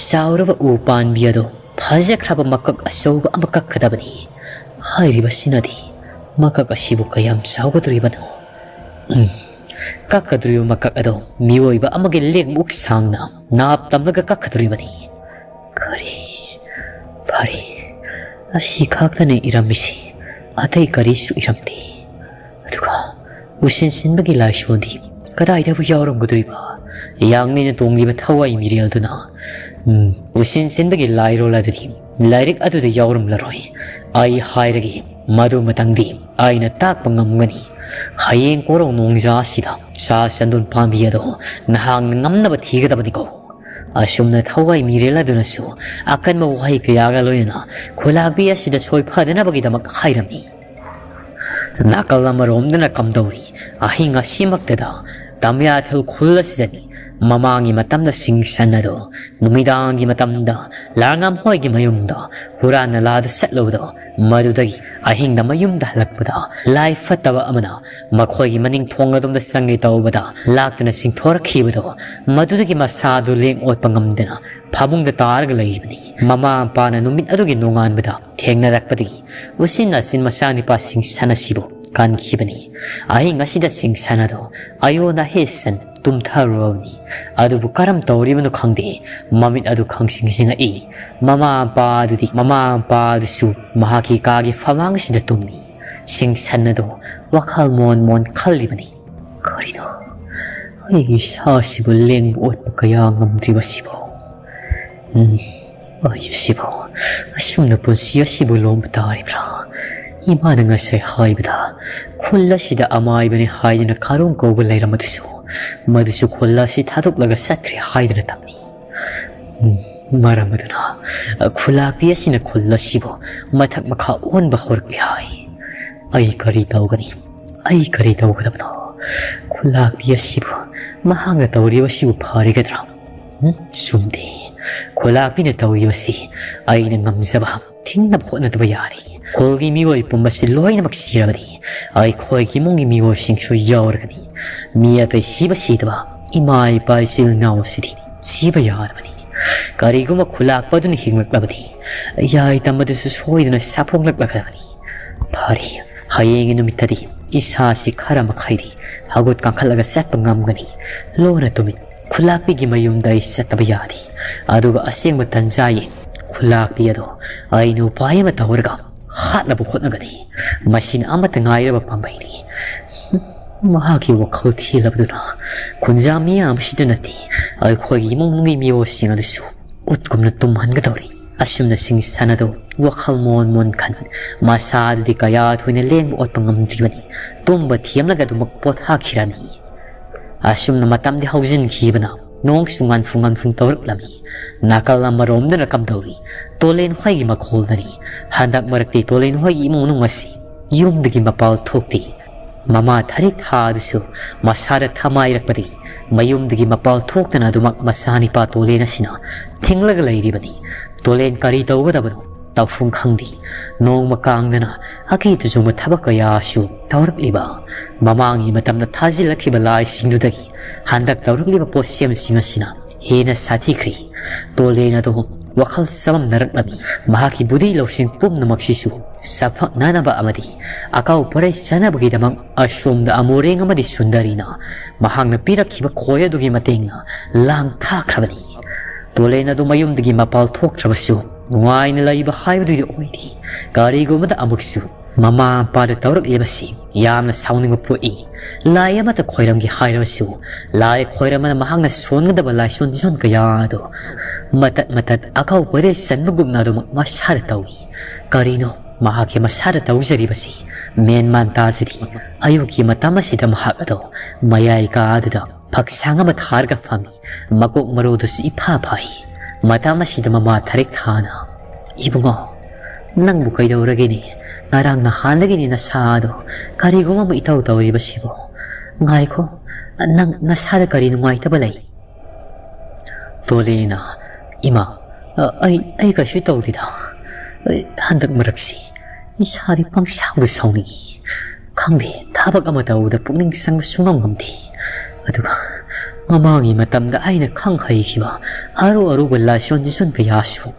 ꯆꯥꯎꯔꯕ ꯎ ꯄꯥꯝꯕꯤ ꯑꯗꯣ ꯐꯖꯈ꯭ꯔꯕ ꯃꯀꯛ ꯑꯆꯧꯕ ꯑꯃ ꯀꯛꯀꯗꯕꯅꯤ꯫ ꯍꯥꯏꯔꯤꯕꯁꯤꯅꯗꯤ ꯃꯀꯛ ꯑꯁꯤꯕꯨ ꯀꯌꯥꯝ ꯆꯥꯎꯒꯗꯧꯔꯤꯕꯅꯣ? ꯎꯝ, ꯀꯛꯀꯗꯧꯔꯤꯕ ꯃꯀꯛ ꯑꯗꯣ ꯃꯤꯑꯣꯏꯕ ꯑꯃꯒꯤ ꯂꯦꯡꯃꯨꯛ ꯁꯥꯡꯅ ꯅꯥꯞ ꯇꯝꯂꯒ ꯀꯛꯀꯗꯧꯔꯤꯕꯅꯤ꯫ ꯀꯔꯤ? ꯐꯔꯦ, ꯑꯁꯤ ꯈꯛꯇꯅ ꯏꯔꯝꯃꯤꯁꯤ, ꯑꯇꯩ ꯀꯔꯤꯁꯨ ꯏꯔꯝꯗꯦ꯫ ꯑꯗꯨꯒ ꯎꯁꯤꯟ ꯁꯤꯟꯕꯒꯤ ꯂꯥꯏꯁꯣꯟꯗꯤ ꯀꯗꯥꯏꯗꯕꯨ ꯌꯥꯎꯔꯝꯒꯗꯧꯔꯤꯕ? ꯌꯥꯡꯂꯦꯟꯗ ꯇꯣꯡꯂꯤꯕ ꯊꯋꯥꯏ ꯃꯤꯔꯦꯜꯗꯨꯅ, ꯎꯝ, ꯎꯁꯤꯟ ꯁꯤꯟꯕꯒꯤ ꯂꯥꯏꯔꯣꯜ ꯑꯗꯨꯗꯤ ꯂꯥꯏꯔꯤꯛ ꯑꯗꯨꯗ ꯌꯥꯎꯔꯝꯂꯔꯣꯏ꯫ ꯑꯩ ꯍꯥꯏꯔꯒꯦ, ꯃꯗꯨꯃꯇꯪꯗꯤ ꯑꯩꯅ ꯇꯥꯛꯄ ꯉꯝꯒꯅꯤ꯫ ꯍꯌꯦꯡ ꯀꯣꯔꯧ ꯅꯣꯡꯖꯥ ꯑꯁꯤꯗ ꯆꯥ ꯆꯟꯗꯣꯟ ꯄꯥꯝꯕꯤ ꯑꯗꯣ ꯅꯍꯥꯛꯅ ꯉꯝꯅꯕ ꯊꯤꯒꯗꯕꯅꯤꯀꯣ꯫ ꯑꯁꯨꯝꯅ ꯊꯋꯥꯏ ꯃꯤꯔꯦꯜ ꯑꯗꯨꯅꯁꯨ ꯑꯀꯟꯕ ꯋꯥꯍꯩ ꯀꯌꯥꯒ ꯂꯣꯏꯅꯅ ꯈꯨꯂꯥꯛꯄꯤ ꯑꯁꯤꯗ ꯁꯣꯏ ꯐꯗꯅꯕꯒꯤꯗꯃꯛ ꯍꯥꯏꯔꯝꯃꯤ꯫ ꯅꯥꯀꯜ ꯑꯃꯔꯣꯝꯗꯅ ꯀꯝꯗꯧꯔꯤ? ꯑꯍꯤꯡ ꯑꯁꯤꯃꯛꯇꯗ ꯇꯝꯌꯥꯊꯦꯜ ꯈꯨꯜ ꯑꯁꯤꯗꯅꯤ ꯃꯃꯥꯡꯒꯤ ꯃꯇꯝꯗ ꯁꯤꯡ ꯁꯟ ꯑꯗꯣ ꯅꯨꯃꯤꯗꯥꯡꯒꯤ ꯃꯇꯝꯗ ꯂꯥꯡꯉꯝ ꯍꯣꯏꯒꯤ ꯃꯌꯨꯝꯗ ꯍꯨꯔꯥꯟꯅ ꯂꯥꯗ ꯆꯠꯂꯨꯕꯗꯣ, ꯃꯗꯨꯗꯒꯤ ꯑꯍꯤꯡꯗ ꯃꯌꯨꯝꯗ ꯍꯜꯂꯛꯄꯗ ꯂꯥꯏ ꯐꯠꯇꯕ ꯑꯃꯅ ꯃꯈꯣꯏꯒꯤ ꯃꯅꯤꯡ ꯊꯣꯡ ꯑꯗꯣꯝꯗ ꯆꯪꯒꯦ ꯇꯧꯕꯗ ꯂꯥꯛꯇꯨꯅ ꯆꯤꯡꯊꯣꯔꯛꯈꯤꯕꯗꯣ, ꯃꯗꯨꯗꯒꯤ ꯃꯁꯥꯗꯨ ꯂꯦꯡ ꯑꯣꯠꯄ ꯉꯝꯗꯅ ꯐꯃꯨꯡꯗ ꯇꯥꯔꯒ ꯂꯩꯔꯤꯕꯅꯤ꯫ ꯃꯃꯥ ꯃꯄꯥꯅ ꯅꯨꯃꯤꯠ ꯑꯗꯨꯒꯤ ꯅꯣꯡꯉꯥꯟꯕꯗ ꯊꯦꯡꯅꯔꯛꯄꯗꯒꯤ ꯎꯆꯤꯟ ꯅꯥꯆꯤꯟ ꯃꯆꯥꯅꯤꯄꯥꯁꯤꯡ ꯁꯟ ꯑꯁꯤꯕꯨ ꯀꯟꯈꯤꯕꯅꯤ꯫ ꯑꯍꯤꯡ ꯑꯁꯤꯗ ꯁꯤꯡꯁꯟ ꯑꯗꯨ ꯑꯌꯣꯟ ꯑꯍꯦꯁꯟ ꯇꯨꯝꯊꯔꯨꯔꯕꯅꯤ꯫ ꯑꯗꯨꯕꯨ ꯀꯔꯝ ꯇꯧꯔꯤꯕꯅꯣ ꯈꯪꯗꯦ, ꯃꯃꯤꯠ ꯑꯗꯨ ꯈꯪꯁꯤꯡ ꯁꯤꯡꯉꯛꯏ꯫ ꯃꯃꯥ ꯃꯄꯥ ꯑꯗꯨꯗꯤ, ꯃꯃꯥ ꯃꯄꯥ ꯑꯗꯨꯁꯨ ꯃꯍꯥꯛꯀꯤ ꯀꯥꯒꯤ ꯐꯃꯥꯡ ꯑꯁꯤꯗ ꯇꯨꯝꯃꯤ꯫ ꯁꯤꯡꯁꯟ ꯑꯗꯨ ꯋꯥꯈꯜ ꯃꯣꯟ ꯃꯣꯟ ꯈꯜꯂꯤꯕꯅꯤ꯫ "ꯀꯔꯤꯅꯣ? ꯑꯩꯒꯤ ꯏꯁꯥꯁꯤꯕꯨ ꯂꯦꯡꯕ ꯑꯣꯠꯄ ꯀꯌꯥ ꯉꯝꯗ꯭ꯔꯤꯕꯁꯤꯕꯨ? ꯎꯝ, ꯑꯩ ꯑꯁꯤꯕꯨ ꯑꯁꯨꯝꯅ ꯄꯨꯟꯁꯤ ꯑꯁꯤꯕꯨ ꯂꯣꯝꯕ ꯇꯥꯔꯤꯕ꯭ꯔꯥ? ꯏꯃꯥꯅ ꯉꯁꯥꯏ ꯍꯥꯏꯕꯗ ꯈꯨꯜ ꯑꯁꯤꯗ ꯑꯃꯥꯏꯕꯅꯤ ꯍꯥꯏꯗꯨꯅ ꯈꯥꯔꯣꯡ ꯀꯧꯕ ꯂꯩꯔꯝꯕꯗꯨꯁꯨ, ꯃꯗꯨꯁꯨ ꯈꯨꯜ ꯑꯁꯤ ꯊꯥꯗꯣꯛꯂꯒ ꯆꯠꯈ꯭ꯔꯦ ꯍꯥꯏꯗꯨꯅ ꯇꯝꯃꯤ꯫ ꯎꯝ, ꯃꯔꯝ ꯑꯗꯨꯅ ꯈꯨꯂꯥꯛꯄꯤ ꯑꯁꯤꯅ ꯈꯨꯜ ꯑꯁꯤꯕꯨ ꯃꯊꯛ ꯃꯈꯥ ꯑꯣꯟꯕ ꯍꯧꯔꯛꯂꯦ ꯍꯥꯏ꯫ ꯑꯩ ꯀꯔꯤ ꯇꯧꯒꯅꯤ? ꯑꯩ ꯀꯔꯤ ꯇꯧꯒꯗꯕꯅꯣ? ꯈꯨꯂꯥꯛꯄꯤ ꯑꯁꯤꯕꯨ ꯃꯍꯥꯛꯅ ꯇꯧꯔꯤꯕꯁꯤꯕꯨ ꯐꯔꯤꯒꯗ꯭ꯔꯥ? ꯎꯝ, ꯆꯨꯝꯗꯦ꯫ ꯈꯨꯂꯥꯛꯄꯤꯅ ꯇꯧꯔꯤꯕꯁꯤ ꯑꯩꯅ ꯉꯝꯖꯕ ꯊꯤꯡꯅꯕ ꯍꯣꯠꯅꯗꯕ ꯌꯥꯗꯦ꯫ ꯈꯨꯜꯒꯤ ꯃꯤꯑꯣꯏ ꯄꯨꯝꯕꯁꯤ ꯂꯣꯏꯅꯃꯛ ꯁꯤꯔꯕꯗꯤ ꯑꯩꯈꯣꯏꯒꯤ ꯏꯃꯨꯡꯒꯤ ꯃꯤꯑꯣꯏꯁꯤꯡꯁꯨ ꯌꯥꯎꯔꯒꯅꯤ꯫ ꯃꯤ ꯑꯇꯩ ꯁꯤꯕ ꯁꯤꯗꯕ, ꯏꯃꯥ ꯏꯄꯥ ꯏꯆꯤꯜ ꯏꯅꯥꯎ ꯑꯁꯤꯗꯤ ꯁꯤꯕ ꯌꯥꯔꯕꯅꯤ꯫ ꯀꯔꯤꯒꯨꯝꯕ ꯈꯨꯂꯥꯛꯄꯗꯨꯅ ꯍꯤꯡꯂꯛꯂꯕꯗꯤ ꯌꯥꯏ ꯇꯝꯕꯗꯨꯁꯨ ꯁꯣꯏꯗꯅ ꯁꯥꯐꯣꯡꯂꯛꯂꯒꯅꯤ꯫ ꯐꯔꯦ, ꯍꯌꯦꯡꯒꯤ ꯅꯨꯃꯤꯠꯇꯗꯤ ꯏꯁꯥꯁꯤ ꯈꯔ ꯃꯈꯩꯗꯤ ꯍꯧꯒꯠ ꯀꯥꯡꯈꯠꯂꯒ ꯆꯠꯄ ꯉꯝꯒꯅꯤ꯫ ꯂꯣꯟꯅ ꯇꯨꯃꯤꯟ ꯈꯨꯂꯥꯛꯄꯤꯒꯤ ꯃꯌꯨꯝꯗ ꯑꯩ ꯆꯠꯇꯕ ꯌꯥꯗꯦ꯫ ꯑꯗꯨꯒ ꯑꯁꯦꯡꯕ ꯇꯟꯖꯥ ꯌꯦꯡ ꯈꯨꯂꯥꯛꯄꯤ ꯑꯗꯣ ꯑꯩꯅ ꯎꯄꯥꯏ ꯑꯃ ꯇꯧꯔꯒ ꯍꯥꯠꯅꯕ ꯍꯣꯠꯅꯒꯅꯤ꯫ ꯃꯁꯤꯅ ꯑꯃꯠꯇ ꯉꯥꯏꯔꯕ ꯄꯥꯝꯕꯩꯅꯤ꯫ ꯃꯍꯥꯛꯀꯤ ꯋꯥꯈꯜ ꯊꯤꯂꯕꯗꯨꯅ ꯈꯨꯟꯖꯥ ꯃꯤꯌꯥꯝ ꯑꯁꯤꯗ ꯅꯠꯇꯦ, ꯑꯩꯈꯣꯏꯒꯤ ꯏꯃꯨꯡ ꯃꯅꯨꯡꯒꯤ ꯃꯤꯑꯣꯏꯁꯤꯡ ꯑꯗꯨꯁꯨ ꯎꯠꯀꯨꯝꯅ ꯇꯨꯝꯍꯟꯒꯗꯧꯔꯤ꯫ ꯑꯁꯨꯝꯅ ꯁꯤꯡꯁꯟ ꯑꯗꯨ ꯋꯥꯈꯜ ꯃꯣꯟ ꯃꯣꯟ ꯈꯟ, ꯃꯁꯥ ꯑꯗꯨꯗꯤ ꯀꯌꯥ ꯊꯣꯏꯅ ꯂꯦꯡꯕ ꯑꯣꯠꯄ ꯉꯝꯗ꯭ꯔꯤꯕꯅꯤ꯫ ꯇꯨꯝꯕ ꯊꯦꯝꯂꯒ ꯑꯗꯨꯃꯛ ꯄꯣꯊꯥꯈꯤꯔꯅꯤ꯫ ꯑꯁꯨꯝꯅ ꯃꯇꯝꯗꯤ ꯍꯧꯖꯤꯟꯈꯤꯕꯅ ꯅꯣꯡꯁꯨ ꯉꯟꯐꯨ ꯉꯟꯐꯨ ꯇꯧꯔꯛꯂꯝꯃꯤ꯫ ꯅꯥꯀꯜ ꯑꯃꯔꯣꯝꯗꯅ ꯀꯝꯗꯧꯔꯤ? ꯇꯣꯂꯦꯟ ꯍꯣꯏꯒꯤ ꯃꯈꯣꯜꯗꯅꯤ꯫ ꯍꯟꯗꯛ ꯃꯔꯛꯇꯤ ꯇꯣꯂꯦꯟ ꯍꯣꯏꯒꯤ ꯏꯃꯨꯡ ꯃꯅꯨꯡ ꯑꯁꯤ ꯌꯨꯝꯗꯒꯤ ꯃꯄꯥꯜ ꯊꯣꯛꯇꯦ꯫ ꯃꯃꯥ ꯊꯔꯤꯛ ꯊꯥ ꯑꯗꯨꯁꯨ ꯃꯁꯥꯗ ꯊꯃꯥꯏꯔꯛꯄꯗꯤ ꯃꯌꯨꯝꯗꯒꯤ ꯃꯄꯥꯜ ꯊꯣꯛꯇꯅ ꯑꯗꯨꯃꯛ ꯃꯆꯥꯅꯤꯄꯥ ꯇꯣꯂꯦꯟ ꯑꯁꯤꯅ ꯊꯤꯡꯂꯒ ꯂꯩꯔꯤꯕꯅꯤ꯫ ꯇꯣꯂꯦꯟ ꯀꯔꯤ ꯇꯧꯒꯗꯕꯅꯣ ꯇꯧꯐꯝ ꯈꯪꯗꯦ꯫ ꯅꯣꯡꯃ ꯀꯥꯡꯗꯅ ꯑꯀꯤ ꯇꯨꯖꯨꯡꯕ ꯊꯕꯛ ꯀꯌꯥꯁꯨ ꯇꯧꯔꯛꯂꯤꯕ꯫ ꯃꯃꯥꯡꯒꯤ ꯃꯇꯝꯗ ꯊꯥꯖꯤꯜꯂꯛꯈꯤꯕ ꯂꯥꯏꯁꯤꯡꯗꯨꯗꯒꯤ ꯍꯟꯗꯛ ꯇꯧꯔꯛꯂꯤꯕ ꯄꯣꯠꯁꯦꯝꯁꯤꯡ ꯑꯁꯤꯅ ꯍꯦꯟꯅ ꯁꯥꯊꯤꯈ꯭ꯔꯦ꯫ ꯇꯣꯂꯦꯟ ꯑꯗꯨ ꯋꯥꯈꯜ ꯆꯃꯝꯅꯔꯛꯂꯝꯃꯤ꯫ ꯃꯍꯥꯛꯀꯤ ꯕꯨꯙꯤ ꯂꯧꯁꯤꯡ ꯄꯨꯝꯅꯃꯛꯁꯤꯁꯨ ꯁꯥꯐꯛꯅꯅꯕ ꯑꯃꯗꯤ ꯑꯀꯥꯎ ꯄꯔꯩ ꯆꯥꯅꯕꯒꯤꯗꯃꯛ ꯑꯁꯣꯝꯗ ꯑꯃꯣꯔꯦꯡ ꯑꯃꯗꯤ ꯁꯨꯟꯗꯔꯤꯅ ꯃꯍꯥꯛꯅ ꯄꯤꯔꯛꯈꯤꯕ ꯈꯣꯏ ꯑꯗꯨꯒꯤ ꯃꯇꯦꯡꯅ ꯂꯥꯡ ꯊꯥꯈ꯭ꯔꯕꯅꯤ꯫ ꯇꯣꯂꯦꯟ ꯑꯗꯨ ꯃꯌꯨꯝꯗꯒꯤ ꯃꯄꯥꯜ ꯊꯣꯛꯇ꯭ꯔꯕꯁꯨ ꯅꯨꯡꯉꯥꯏꯅ ꯂꯩꯕ ꯍꯥꯏꯕꯗꯨꯗꯤ ꯑꯣꯏꯔꯤ꯫ ꯀꯔꯤꯒꯨꯝꯕꯗ ꯑꯃꯨꯛꯁꯨ ꯃꯃꯥ ꯃꯄꯥꯗ ꯇꯧꯔꯛꯂꯤꯕꯁꯤ ꯌꯥꯝꯅ ꯁꯥꯎꯅꯤꯡꯕ ꯄꯣꯛꯏ꯫ ꯂꯥꯏ ꯑꯃꯠꯇ ꯈꯣꯏꯔꯝꯒꯦ ꯍꯥꯏꯔꯕꯁꯨ ꯂꯥꯏ ꯈꯣꯏꯔꯝꯕꯅ ꯃꯍꯥꯛꯅ ꯁꯣꯟꯒꯗꯕ ꯂꯥꯏꯁꯣꯟ ꯇꯤꯁꯣꯟ ꯀꯌꯥ ꯑꯗꯨ ꯃꯇꯠ ꯃꯇꯠ ꯑꯀꯥꯎꯕꯗ ꯆꯟꯕꯒꯨꯝꯅ ꯑꯗꯨꯃꯛ ꯃꯁꯥꯗ ꯇꯧꯏ꯫ ꯀꯔꯤꯅꯣ ꯃꯍꯥꯛꯀꯤ ꯃꯁꯥꯗ ꯇꯧꯖꯔꯤꯕꯁꯤ? ꯃꯦꯟ ꯃꯥꯟ ꯇꯥꯖꯗꯦ꯫ ꯑꯌꯨꯛꯀꯤ ꯃꯇꯝ ꯑꯁꯤꯗ ꯃꯍꯥꯛ ꯑꯗꯨ ꯃꯌꯥꯏ ꯀꯥ ꯑꯗꯨꯗ ꯐꯛꯁꯥꯡ ꯑꯃ ꯊꯥꯔꯒ ꯐꯝꯃꯤ꯫ ꯃꯀꯣꯛ ꯃꯔꯨꯗꯨꯁꯨ ꯏꯐꯥ ꯐꯥꯏ꯫ ꯃꯇꯝ ꯑꯁꯤꯗ ꯃꯃꯥ ꯊꯔꯤꯛ ꯊꯥꯅ, "ꯏꯕꯨꯡꯉꯣ, ꯅꯪꯕꯨ ꯀꯩꯗꯧꯔꯒꯦꯅꯦ? ꯉꯔꯥꯡ ꯅꯍꯥꯟꯗꯒꯤꯅꯦ ꯅꯁꯥꯗꯣ ꯀꯔꯤꯒꯨꯝꯕ ꯑꯃ ꯏꯇꯧ ꯇꯧꯔꯤꯕꯁꯤꯕꯣ? ꯉꯥꯏꯈꯣ, ꯅꯪ ꯅꯁꯥꯗ ꯀꯔꯤ ꯅꯨꯡꯉꯥꯏꯇꯕ ꯂꯩ?" ꯇꯣꯂꯦꯅ, "ꯏꯃꯥ, ꯑ, ꯑꯩ, ꯑꯩ ꯀꯩꯁꯨ ꯇꯧꯗꯦꯗ꯫ ꯑꯩ ꯍꯟꯗꯛ ꯃꯔꯛꯁꯤ ꯏꯁꯥꯗꯤ ꯄꯪꯁꯥꯎꯗ ꯁꯥꯎꯅꯤꯡꯏ꯫ ꯈꯪꯗꯦ, ꯊꯕꯛ ꯑꯃ ꯇꯧꯕꯗ ꯄꯨꯛꯅꯤꯡ ꯆꯪꯕ ꯁꯨꯡꯉꯝ ꯉꯝꯗꯦ꯫ ꯑꯗꯨꯒ ꯃꯃꯥꯡꯒꯤ ꯃꯇꯝꯗ ꯑꯩꯅ ꯈꯪ ꯍꯩꯈꯤꯕ ꯑꯔꯨ ꯑꯔꯨꯕ ꯂꯥꯏꯁꯣꯟ ꯇꯤꯁꯣꯟ ꯀꯌꯥꯁꯨ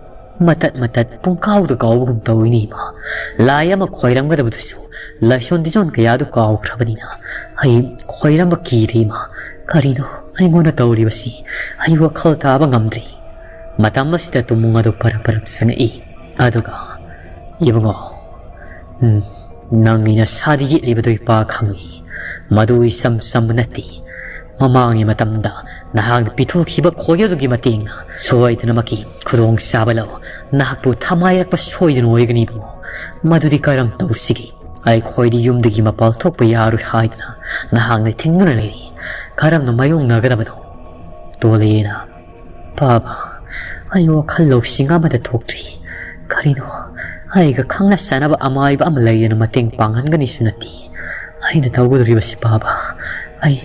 ꯃꯇꯠ ꯃꯇꯠ ꯄꯨꯡꯀꯥꯎꯗ ꯀꯥꯎꯕꯒꯨꯝ ꯇꯧꯏꯅꯦ ꯏꯃꯥ꯫ ꯂꯥꯏ ꯑꯃ ꯈꯣꯏꯔꯝꯒꯗꯕꯗꯨꯁꯨ ꯂꯥꯏꯁꯣꯟ ꯇꯤꯁꯣꯟ ꯀꯌꯥꯗꯨ ꯀꯥꯎꯈ꯭ꯔꯕꯅꯤꯅ ꯑꯩ ꯈꯣꯏꯔꯝꯕ ꯀꯤꯔꯦ ꯏꯃꯥ꯫ ꯀꯔꯤꯅꯣ ꯑꯩꯉꯣꯟꯗ ꯇꯧꯔꯤꯕꯁꯤ? ꯑꯩ ꯋꯥꯈꯜ ꯇꯥꯕ ꯉꯝꯗ꯭ꯔꯦ꯫" ꯃꯇꯝ ꯑꯁꯤꯗ ꯇꯨꯃꯨꯡ ꯑꯗꯨ ꯄꯔꯞ ꯄꯔꯞ ꯆꯪꯉꯛꯏ꯫ ꯑꯗꯨꯒ, "ꯏꯕꯨꯡꯉꯣ, ꯎꯝ, ꯅꯪꯒꯤ ꯅꯁꯥꯗ ꯌꯦꯠꯂꯤꯕꯗꯨ ꯏꯄꯥ ꯈꯪꯏ꯫ ꯃꯗꯨ ꯏꯆꯝ ꯆꯝꯕ ꯅꯠꯇꯦ꯫ ꯃꯃꯥꯡꯒꯤ ꯃꯇꯝꯗ ꯅꯍꯥꯛꯅ ꯄꯤꯊꯣꯛꯈꯤꯕ ꯈꯣꯏ ꯑꯗꯨꯒꯤ ꯃꯇꯦꯡꯅ ꯁꯣꯏꯗꯅꯃꯛꯀꯤ ꯈꯨꯗꯣꯡꯆꯥꯕ ꯂꯧ꯫ ꯅꯍꯥꯛꯄꯨ ꯊꯃꯥꯏꯔꯛꯄ ꯁꯣꯏꯗꯅ ꯑꯣꯏꯒꯅꯤ ꯏꯕꯨꯡꯉꯣ꯫ ꯃꯗꯨꯗꯤ ꯀꯔꯝ ꯇꯧꯁꯤꯒꯦ? ꯑꯩꯈꯣꯏꯗꯤ ꯌꯨꯝꯗꯒꯤ ꯃꯄꯥꯜ ꯊꯣꯛꯄ ꯌꯥꯔꯣꯏ ꯍꯥꯏꯗꯨꯅ ꯅꯍꯥꯛꯅ ꯊꯤꯡꯗꯨꯅ ꯂꯩꯔꯤ꯫ ꯀꯔꯝꯅ ꯃꯥꯌꯣꯛꯅꯒꯗꯕꯅꯣ?" ꯇꯣꯂꯦꯅ, "ꯄꯥꯕ, ꯑꯩ ꯋꯥꯈꯜ ꯂꯧꯁꯤꯡ ꯑꯃꯗ ꯊꯣꯛꯇ꯭ꯔꯤ꯫ ꯀꯔꯤꯅꯣ, ꯑꯩꯒ ꯈꯪꯅ ꯆꯥꯟꯅꯕ ꯑꯃꯥꯏꯕ ꯑꯃ ꯂꯩꯗꯅ ꯃꯇꯦꯡ ꯄꯥꯡꯍꯟꯒꯅꯤꯁꯨ ꯅꯠꯇꯦ꯫ ꯑꯩꯅ ꯇꯧꯒꯗꯧꯔꯤꯕꯁꯤ ꯄꯥꯕ, ꯑꯩ,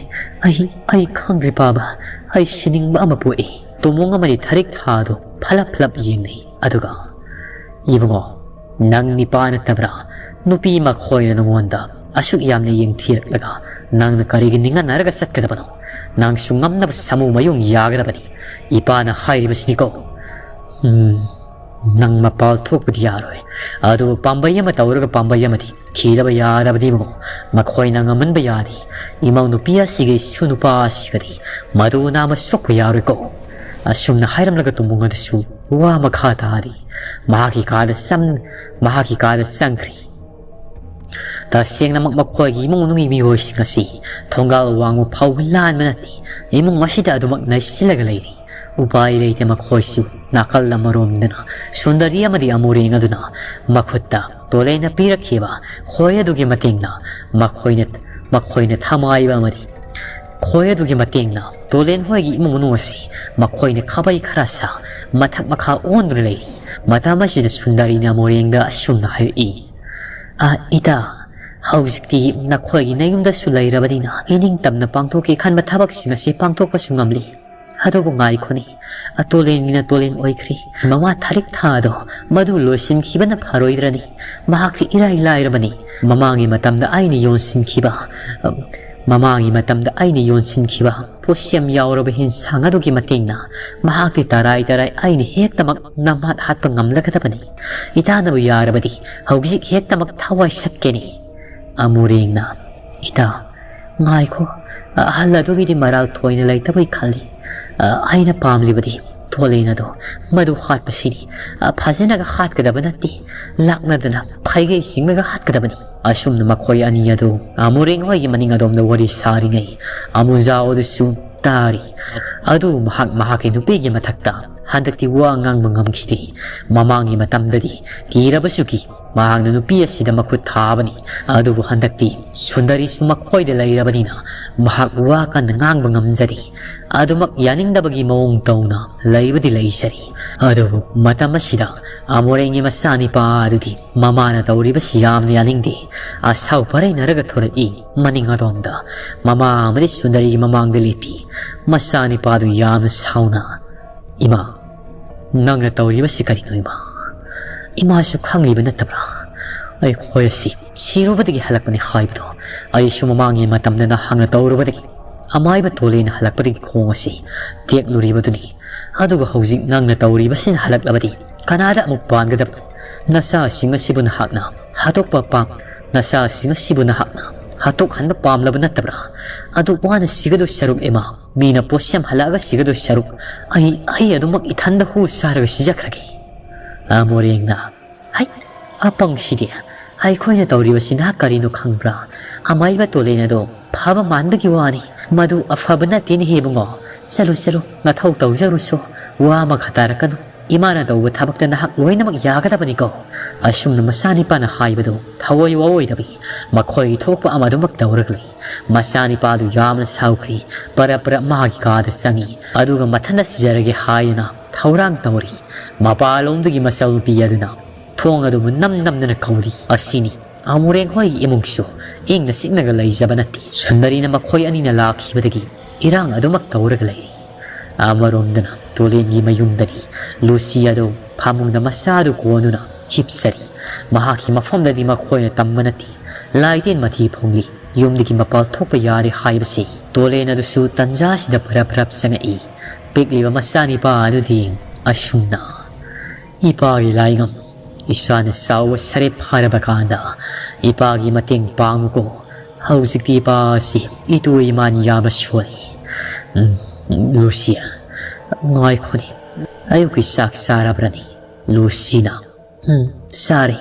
ꯑꯩ, ꯑꯩ ꯈꯪꯗ꯭ꯔꯦ ꯄꯥꯕ꯫ ꯑꯩ ꯁꯤꯅꯤꯡꯕ ꯑꯃ ꯄꯣꯛꯏ꯫" ꯇꯨꯃꯨꯡ ꯑꯃꯗꯤ ꯊꯔꯤꯛ ꯊꯥꯗꯨ ꯐꯂꯞ ꯐꯂꯞ ꯌꯦꯡꯅꯩ꯫ ꯑꯗꯨꯒ, "ꯏꯕꯨꯡꯉꯣ, ꯅꯪ ꯅꯤꯄꯥ ꯅꯠꯇꯕ꯭ꯔꯥ? ꯅꯨꯄꯤ ꯃꯈꯣꯏꯅ ꯅꯉꯣꯟꯗ ꯑꯁꯨꯛ ꯌꯥꯝꯅ ꯌꯦꯡꯊꯤꯔꯛꯂꯒ ꯅꯪꯅ ꯀꯔꯤꯒꯤ ꯅꯤꯡꯍꯟꯅꯔꯒ ꯆꯠꯀꯗꯕꯅꯣ? ꯅꯪꯁꯨ ꯉꯝꯅꯕ ꯁꯥꯃꯨ ꯃꯌꯨꯡ ꯌꯥꯒꯗꯕꯅꯤ꯫ ꯏꯄꯥꯅ ꯍꯥꯏꯔꯤꯕꯁꯤꯅꯤꯀꯣ꯫" ꯎꯝ, ꯅꯪ ꯃꯄꯥꯜ ꯊꯣꯛꯄꯗꯤ ꯌꯥꯔꯣꯏ꯫ ꯑꯗꯨꯕꯨ ꯄꯥꯝꯕꯩ ꯑꯃ ꯇꯧꯔꯒ ꯄꯥꯝꯕꯩ ꯑꯃꯗꯤ ꯊꯤꯗꯕ ꯌꯥꯗꯕꯅꯤ ꯏꯕꯨꯡꯉꯣ꯫ ꯃꯈꯣꯏꯅ ꯉꯝꯍꯟꯕ ꯌꯥꯗꯦ꯫ ꯏꯃꯧ ꯅꯨꯄꯤ ꯑꯁꯤꯒꯤ ꯏꯁꯨ ꯅꯨꯄꯥ ꯑꯁꯤꯒꯗꯤ ꯃꯗꯨ ꯅꯥꯃ ꯁꯣꯛꯄ ꯌꯥꯔꯣꯏꯀꯣ꯫ ꯑꯁꯨꯝꯅ ꯍꯥꯏꯔꯝꯂꯒ ꯇꯨꯝꯕꯨꯡ ꯑꯗꯨꯁꯨ ꯋꯥ ꯃꯈꯥ ꯇꯥꯔꯤ꯫ ꯃꯍꯥꯛꯀꯤ ꯀꯥꯗ ꯆꯪ-, ꯃꯍꯥꯛꯀꯤ ꯀꯥꯗ ꯆꯪꯈ꯭ꯔꯤ꯫ ꯇꯁꯦꯡꯅꯃꯛ ꯃꯈꯣꯏꯒꯤ ꯏꯃꯨꯡ ꯃꯅꯨꯡꯒꯤ ꯃꯤꯑꯣꯏꯁꯤꯡ ꯑꯁꯤ ꯊꯣꯡꯒꯥꯜ ꯋꯥꯡꯃ ꯐꯥꯎꯕ ꯂꯥꯟꯕ ꯅꯠꯇꯦ꯫ ꯏꯃꯨꯡ ꯑꯁꯤꯗ ꯑꯗꯨꯃꯛ ꯅꯩꯁꯤꯜꯂꯒ ꯂꯩꯔꯤ꯫ ꯎꯄꯥꯏ ꯂꯩꯇꯦ ꯃꯈꯣꯏꯁꯨ꯫ ꯅꯥꯀꯜ ꯑꯃꯔꯣꯝꯗꯅ ꯁꯨꯟꯗꯔꯤ ꯑꯃꯗꯤ ꯑꯃꯨꯔꯦꯡ ꯑꯗꯨꯅ ꯃꯈꯨꯠꯇ ꯇꯣꯂꯦꯟꯅ ꯄꯤꯔꯛꯈꯤꯕ ꯈꯣꯏ ꯑꯗꯨꯒꯤ ꯃꯇꯦꯡꯅ ꯃꯈꯣꯏꯅ, ꯃꯈꯣꯏꯅ ꯊꯃꯥꯏꯕ ꯑꯃꯗꯤ ꯈꯣꯏ ꯑꯗꯨꯒꯤ ꯃꯇꯦꯡꯅ ꯇꯣꯂꯦꯟ ꯍꯣꯏꯒꯤ ꯏꯃꯨꯡ ꯃꯅꯨꯡ ꯑꯁꯤ ꯃꯈꯣꯏꯅ ꯈꯥꯕꯩ ꯈꯔ ꯁꯥ ꯃꯊꯛ ꯃꯈꯥ ꯑꯣꯟꯗꯨꯅ ꯂꯩꯔꯤ꯫ ꯃꯇꯝ ꯑꯁꯤꯗ ꯁꯨꯟꯗꯔꯤꯅ ꯑꯃꯨꯔꯦꯡꯗ ꯑꯁꯨꯝꯅ ꯍꯥꯏꯔꯛꯏ, "ꯑ, ꯏꯇꯥ, ꯍꯧꯖꯤꯛꯇꯤ ꯅꯈꯣꯏꯒꯤ ꯅꯌꯨꯝꯗꯁꯨ ꯂꯩꯔꯕꯅꯤꯅ ꯏꯅꯤꯡꯇꯝꯅ ꯄꯥꯡꯊꯣꯛꯀꯦ ꯈꯟꯕ ꯊꯕꯛꯁꯤꯡ ꯑꯁꯤ ꯄꯥꯡꯊꯣꯛꯄꯁꯨ ꯉꯝꯂꯤ꯫ ꯑꯗꯨꯕꯨ ꯉꯥꯏꯈꯣꯅꯤ, ꯑꯇꯣꯂꯦꯟꯒꯤꯅ ꯇꯣꯂꯦꯟ ꯑꯣꯏꯈ꯭ꯔꯤ꯫ ꯃꯃꯥ ꯊꯥꯔꯤꯛ ꯊꯥꯗꯣ ꯃꯗꯨ ꯂꯣꯏꯁꯤꯟꯈꯤꯕꯅ ꯐꯔꯣꯏꯗ꯭ꯔꯅꯤ? ꯃꯍꯥꯛꯇꯤ ꯏꯔꯥꯏ ꯂꯥꯏꯔꯕꯅꯤ꯫ ꯃꯃꯥꯡꯒꯤ ꯃꯇꯝꯗ ꯑꯩꯅ ꯌꯣꯟꯁꯤꯟꯈꯤꯕ, ꯃꯃꯥꯡꯒꯤ ꯃꯇꯝꯗ ꯑꯩꯅ ꯌꯣꯟꯁꯤꯟꯈꯤꯕ ꯄꯣꯠꯁꯦꯝ ꯌꯥꯎꯔꯕ ꯍꯤꯟꯁꯥꯡ ꯑꯗꯨꯒꯤ ꯃꯇꯦꯡꯅ ꯃꯍꯥꯛꯇꯤ ꯇꯔꯥꯏ ꯇꯔꯥꯏ ꯑꯩꯅ ꯍꯦꯛꯇꯃꯛ ꯅꯝꯍꯥꯠ ꯍꯥꯠꯄ ꯉꯝꯂꯒꯗꯕꯅꯤ꯫ ꯏꯇꯥꯅꯕꯨ ꯌꯥꯔꯕꯗꯤ ꯍꯧꯖꯤꯛ ꯍꯦꯛꯇꯃꯛ ꯊꯋꯥꯏ ꯁꯠꯀꯦꯅꯤ꯫" ꯑꯃꯨꯔꯦꯡꯅ, "ꯏꯇꯥ, ꯉꯥꯏꯈꯣ, ꯑꯍꯜ ꯑꯗꯨꯒꯤꯗꯤ ꯃꯔꯥꯜ ꯊꯣꯏꯅ ꯂꯩꯇꯕꯩ ꯈꯜꯂꯤ꯫ ꯑ, ꯑꯩꯅ ꯄꯥꯝꯂꯤꯕꯗꯤ ꯇꯣꯂꯦꯟ ꯑꯗꯣ ꯃꯗꯨ ꯍꯥꯠꯄꯁꯤꯅꯤ꯫ ꯑ, ꯐꯖꯅꯒ ꯍꯥꯠꯀꯗꯕ ꯅꯠꯇꯦ, ꯂꯥꯛꯅꯗꯅ ꯐꯩꯒꯩ ꯆꯤꯡꯂꯒ ꯍꯥꯠꯀꯗꯕꯅꯤ꯫" ꯑꯁꯨꯝꯅ ꯃꯈꯣꯏ ꯑꯅꯤ ꯑꯗꯨ ꯑꯃꯨꯔꯦꯡ ꯍꯣꯏꯒꯤ ꯃꯅꯤꯡ ꯑꯗꯣꯝꯗ ꯋꯥꯔꯤ ꯁꯥꯔꯤꯉꯩ, ꯑꯃꯨꯖꯥꯎ ꯑꯗꯨꯁꯨ ꯇꯥꯔꯤ꯫ ꯑꯗꯨ ꯃꯍꯥꯛ ꯃꯍꯥꯛꯀꯤ ꯅꯨꯄꯤꯒꯤ ꯃꯊꯛꯇ ꯍꯟꯗꯛꯇꯤ ꯋꯥ ꯉꯥꯡꯕ ꯉꯝꯈꯤꯗꯦ꯫ ꯃꯃꯥꯡꯒꯤ ꯃꯇꯝꯗꯗꯤ ꯀꯤꯔꯕꯁꯨ ꯀꯤ, ꯃꯍꯥꯛꯅ ꯅꯨꯄꯤ ꯑꯁꯤꯗ ꯃꯈꯨꯠ ꯊꯥꯕꯅꯤ꯫ ꯑꯗꯨꯕꯨ ꯍꯟꯗꯛꯇꯤ ꯁꯨꯟꯗꯔꯤꯁꯨ ꯃꯈꯣꯏꯗ ꯂꯩꯔꯕꯅꯤꯅ ꯃꯍꯥꯛ ꯋꯥ ꯀꯟꯅ ꯉꯥꯡꯕ ꯉꯝꯖꯗꯦ꯫ ꯑꯗꯨꯃꯛ ꯌꯥꯅꯤꯡꯗꯕꯒꯤ ꯃꯑꯣꯡ ꯇꯧꯅ ꯂꯩꯕꯗꯤ ꯂꯩꯖꯔꯤ꯫ ꯑꯗꯨꯕꯨ ꯃꯇꯝ ꯑꯁꯤꯗ ꯑꯃꯨꯔꯦꯡꯒꯤ ꯃꯆꯥꯅꯤꯄꯥ ꯑꯗꯨꯗꯤ ꯃꯃꯥꯅ ꯇꯧꯔꯤꯕꯁꯤ ꯌꯥꯝꯅ ꯌꯥꯅꯤꯡꯗꯦ꯫ ꯑꯁꯥꯎ ꯄꯔꯩꯅꯔꯒ ꯊꯣꯔꯛꯏ꯫ ꯃꯅꯤꯡ ꯑꯗꯣꯝꯗ ꯃꯃꯥ ꯑꯃꯗꯤ ꯁꯨꯟꯗꯔꯤꯒꯤ ꯃꯃꯥꯡꯗ ꯂꯦꯞꯄꯤ꯫ ꯃꯆꯥꯅꯤꯄꯥꯗꯨ ꯌꯥꯝꯅ ꯁꯥꯎꯅ, "ꯏꯃꯥ, ꯅꯪꯅ ꯇꯧꯔꯤꯕꯁꯤ ꯀꯔꯤꯅꯣ ꯏꯃꯥ? ꯏꯃꯥꯁꯨ ꯈꯪꯂꯤꯕ ꯅꯠꯇꯕ꯭ꯔꯥ? ꯑꯩꯈꯣꯏ ꯑꯁꯤ ꯁꯤꯔꯨꯕꯗꯒꯤ ꯍꯜꯂꯛꯄꯅꯤ ꯍꯥꯏꯕꯗꯣ ꯑꯩꯁꯨ ꯃꯃꯥꯡꯒꯤ ꯃꯇꯝꯗ ꯅꯍꯥꯛꯅ ꯇꯧꯔꯨꯕꯗꯒꯤ ꯑꯃꯥꯏꯕ ꯇꯣꯂꯦꯟꯅ ꯍꯜꯂꯛꯄꯗꯒꯤ ꯈꯣꯡ ꯑꯁꯤ ꯇꯦꯛꯂꯨꯔꯤꯕꯗꯨꯅꯤ꯫ ꯑꯗꯨꯒ ꯍꯧꯖꯤꯛ ꯅꯪꯅ ꯇꯧꯔꯤꯕꯁꯤꯅ ꯍꯜꯂꯛꯂꯕꯗꯤ ꯀꯅꯥꯗ ꯑꯃꯨꯛ ꯄꯥꯟꯒꯗꯕꯅꯣ? ꯅꯆꯥꯁꯤꯡ ꯑꯁꯤꯕꯨ ꯅꯍꯥꯛꯅ ꯍꯥꯠꯇꯣꯛꯄ ꯄꯥꯝ-, ꯅꯆꯥꯁꯤꯡ ꯑꯁꯤꯕꯨ ꯅꯍꯥꯛꯅ ꯍꯥꯠꯇꯣꯛꯍꯟꯕ ꯄꯥꯝꯂꯕ ꯅꯠꯇꯕ꯭ꯔꯥ? ꯑꯗꯨꯛ ꯋꯥꯅ ꯁꯤꯒꯗꯣꯏ ꯁꯔꯨꯛ, ꯏꯃꯥ, ꯃꯤꯅ ꯄꯣꯠꯁꯦꯝ ꯍꯜꯂꯛꯑꯒ ꯁꯤꯒꯗꯣꯏ ꯁꯔꯨꯛ, ꯑꯩ, ꯑꯩ ꯑꯗꯨꯃꯛ ꯏꯊꯟꯗ ꯍꯨ ꯆꯥꯔꯒ ꯁꯤꯖꯈ꯭ꯔꯒꯦ꯫ ꯑꯃꯣꯔꯦꯡꯅ, "ꯍꯩ, ꯑꯄꯪꯁꯤꯗꯤ, ꯑꯩꯈꯣꯏꯅ ꯇꯧꯔꯤꯕꯁꯤꯅ ꯀꯔꯤꯅꯣ ꯈꯪꯕ꯭ꯔꯥ? ꯑꯃꯥꯏꯕ ꯇꯣꯂꯦꯟ ꯑꯗꯣ ꯐꯕ ꯃꯥꯟꯕꯒꯤ ꯋꯥꯅꯤ꯫ ꯃꯗꯨ ꯑꯐꯕ ꯅꯠꯇꯦꯅꯦ ꯏꯕꯨꯡꯉꯣ꯫ ꯆꯠꯂꯨ, ꯆꯠꯂꯨ, ꯅꯊꯧ ꯇꯧꯖꯔꯨꯁꯨ꯫ ꯋꯥ ꯑꯃꯈꯛ ꯇꯥꯔꯛꯀꯅꯨ꯫ ꯏꯃꯥꯅ ꯇꯧꯕ ꯊꯕꯛꯇ ꯅꯍꯥꯛ ꯂꯣꯏꯅꯃꯛ ꯌꯥꯒꯗꯕꯅꯤꯀꯣ"꯫ ꯑꯁꯨꯝꯅ ꯃꯆꯥꯅꯤꯄꯥꯅ ꯍꯥꯏꯕꯗꯨ ꯊꯑꯣꯏ ꯋꯥꯑꯣꯏꯗꯕꯤ ꯃꯈꯣꯏꯒꯤ ꯊꯣꯛꯄ ꯑꯃ ꯑꯗꯨꯃꯛ ꯇꯧꯔꯒ ꯂꯩ꯫ ꯃꯆꯥꯅꯤꯄꯥꯗꯨ ꯌꯥꯝꯅ ꯁꯥꯎꯈ꯭ꯔꯦ꯫ ꯄꯔꯞ ꯄꯔꯞ ꯃꯥꯒꯤ ꯀꯥꯗ ꯆꯪꯉꯤ꯫ ꯑꯗꯨꯒ ꯃꯊꯟꯇ ꯁꯤꯖꯔꯒꯦ ꯍꯥꯏꯗꯨꯅ ꯊꯧꯔꯥꯡ ꯇꯧꯔꯤ꯫ ꯃꯄꯥꯟꯂꯣꯝꯗꯒꯤ ꯃꯆꯜ ꯅꯨꯄꯤ ꯑꯗꯨꯅ ꯊꯣꯡ ꯑꯗꯨꯕꯨ ꯅꯝ ꯅꯝꯗꯅ ꯀꯧꯔꯤ꯫ ꯑꯁꯤꯅꯤ ꯑꯃꯨꯔꯦꯡ ꯍꯣꯏꯒꯤ ꯏꯃꯨꯡꯁꯨ ꯏꯪꯅ ꯆꯤꯛꯅꯒ ꯂꯩꯖꯕ ꯅꯠꯇꯦ꯫ ꯁꯨꯟꯗꯔꯤꯅ ꯃꯈꯣꯏ ꯑꯅꯤꯅ ꯂꯥꯛꯈꯤꯕꯗꯒꯤ ꯏꯔꯥꯡ ꯑꯗꯨꯃꯛ ꯇꯧꯔꯒ ꯂꯩꯔꯤ꯫ ꯑꯃꯔꯣꯝꯗꯅ ꯇꯣꯂꯦꯟꯒꯤ ꯃꯌꯨꯝꯗꯗꯤ ꯂꯨꯁꯤ ꯑꯗꯨ ꯐꯃꯨꯡꯗ ꯃꯆꯥꯗꯨ ꯀꯣꯟꯗꯨꯅ ꯍꯤꯞꯆꯔꯤ꯫ ꯃꯍꯥꯛꯀꯤ ꯃꯐꯝꯗꯗꯤ ꯃꯈꯣꯏꯅ ꯇꯝꯕ ꯅꯠꯇꯦ꯫ ꯂꯥꯏꯇꯦꯟ ꯃꯊꯤ ꯐꯣꯡꯂꯤ꯫ ꯌꯨꯝꯗꯒꯤ ꯃꯄꯥꯜ ꯊꯣꯛꯄ ꯌꯥꯔꯦ ꯍꯥꯏꯕꯁꯤ ꯇꯣꯂꯦꯟ ꯑꯗꯨꯁꯨ ꯇꯟꯖꯥꯁꯤꯗ ꯐꯔꯞ ꯐꯔꯞ ꯆꯪꯉꯛꯏ꯫ ꯄꯤꯛꯂꯤꯕ ꯃꯆꯥꯅꯤꯄꯥ ꯑꯗꯨꯗꯤ ꯑꯁꯨꯝꯅ, "ꯏꯄꯥꯒꯤ ꯂꯥꯏꯉꯝ, ꯏꯁꯥꯅ ꯆꯥꯎꯕ ꯁꯔꯦꯞ ꯐꯥꯔꯕ ꯀꯥꯟꯗ ꯏꯄꯥꯒꯤ ꯃꯇꯦꯡ ꯄꯥꯡꯉꯨꯀꯣ꯫ ꯍꯧꯖꯤꯛꯇꯤ ꯏꯄꯥ ꯑꯁꯤ ꯏꯇꯨ ꯏꯃꯥꯅ ꯌꯥꯕ ꯁꯣꯜꯂꯤ꯫ ꯎꯝ, ꯂꯨꯁꯤꯌꯥ, ꯉꯥꯏꯈꯣꯅꯦ, ꯑꯌꯨꯛꯀꯤ ꯆꯥꯛ ꯆꯥꯔꯕ꯭ꯔꯅꯦ?" ꯂꯨꯁꯤꯅ, "ꯎꯝ, ꯆꯥꯔꯦ꯫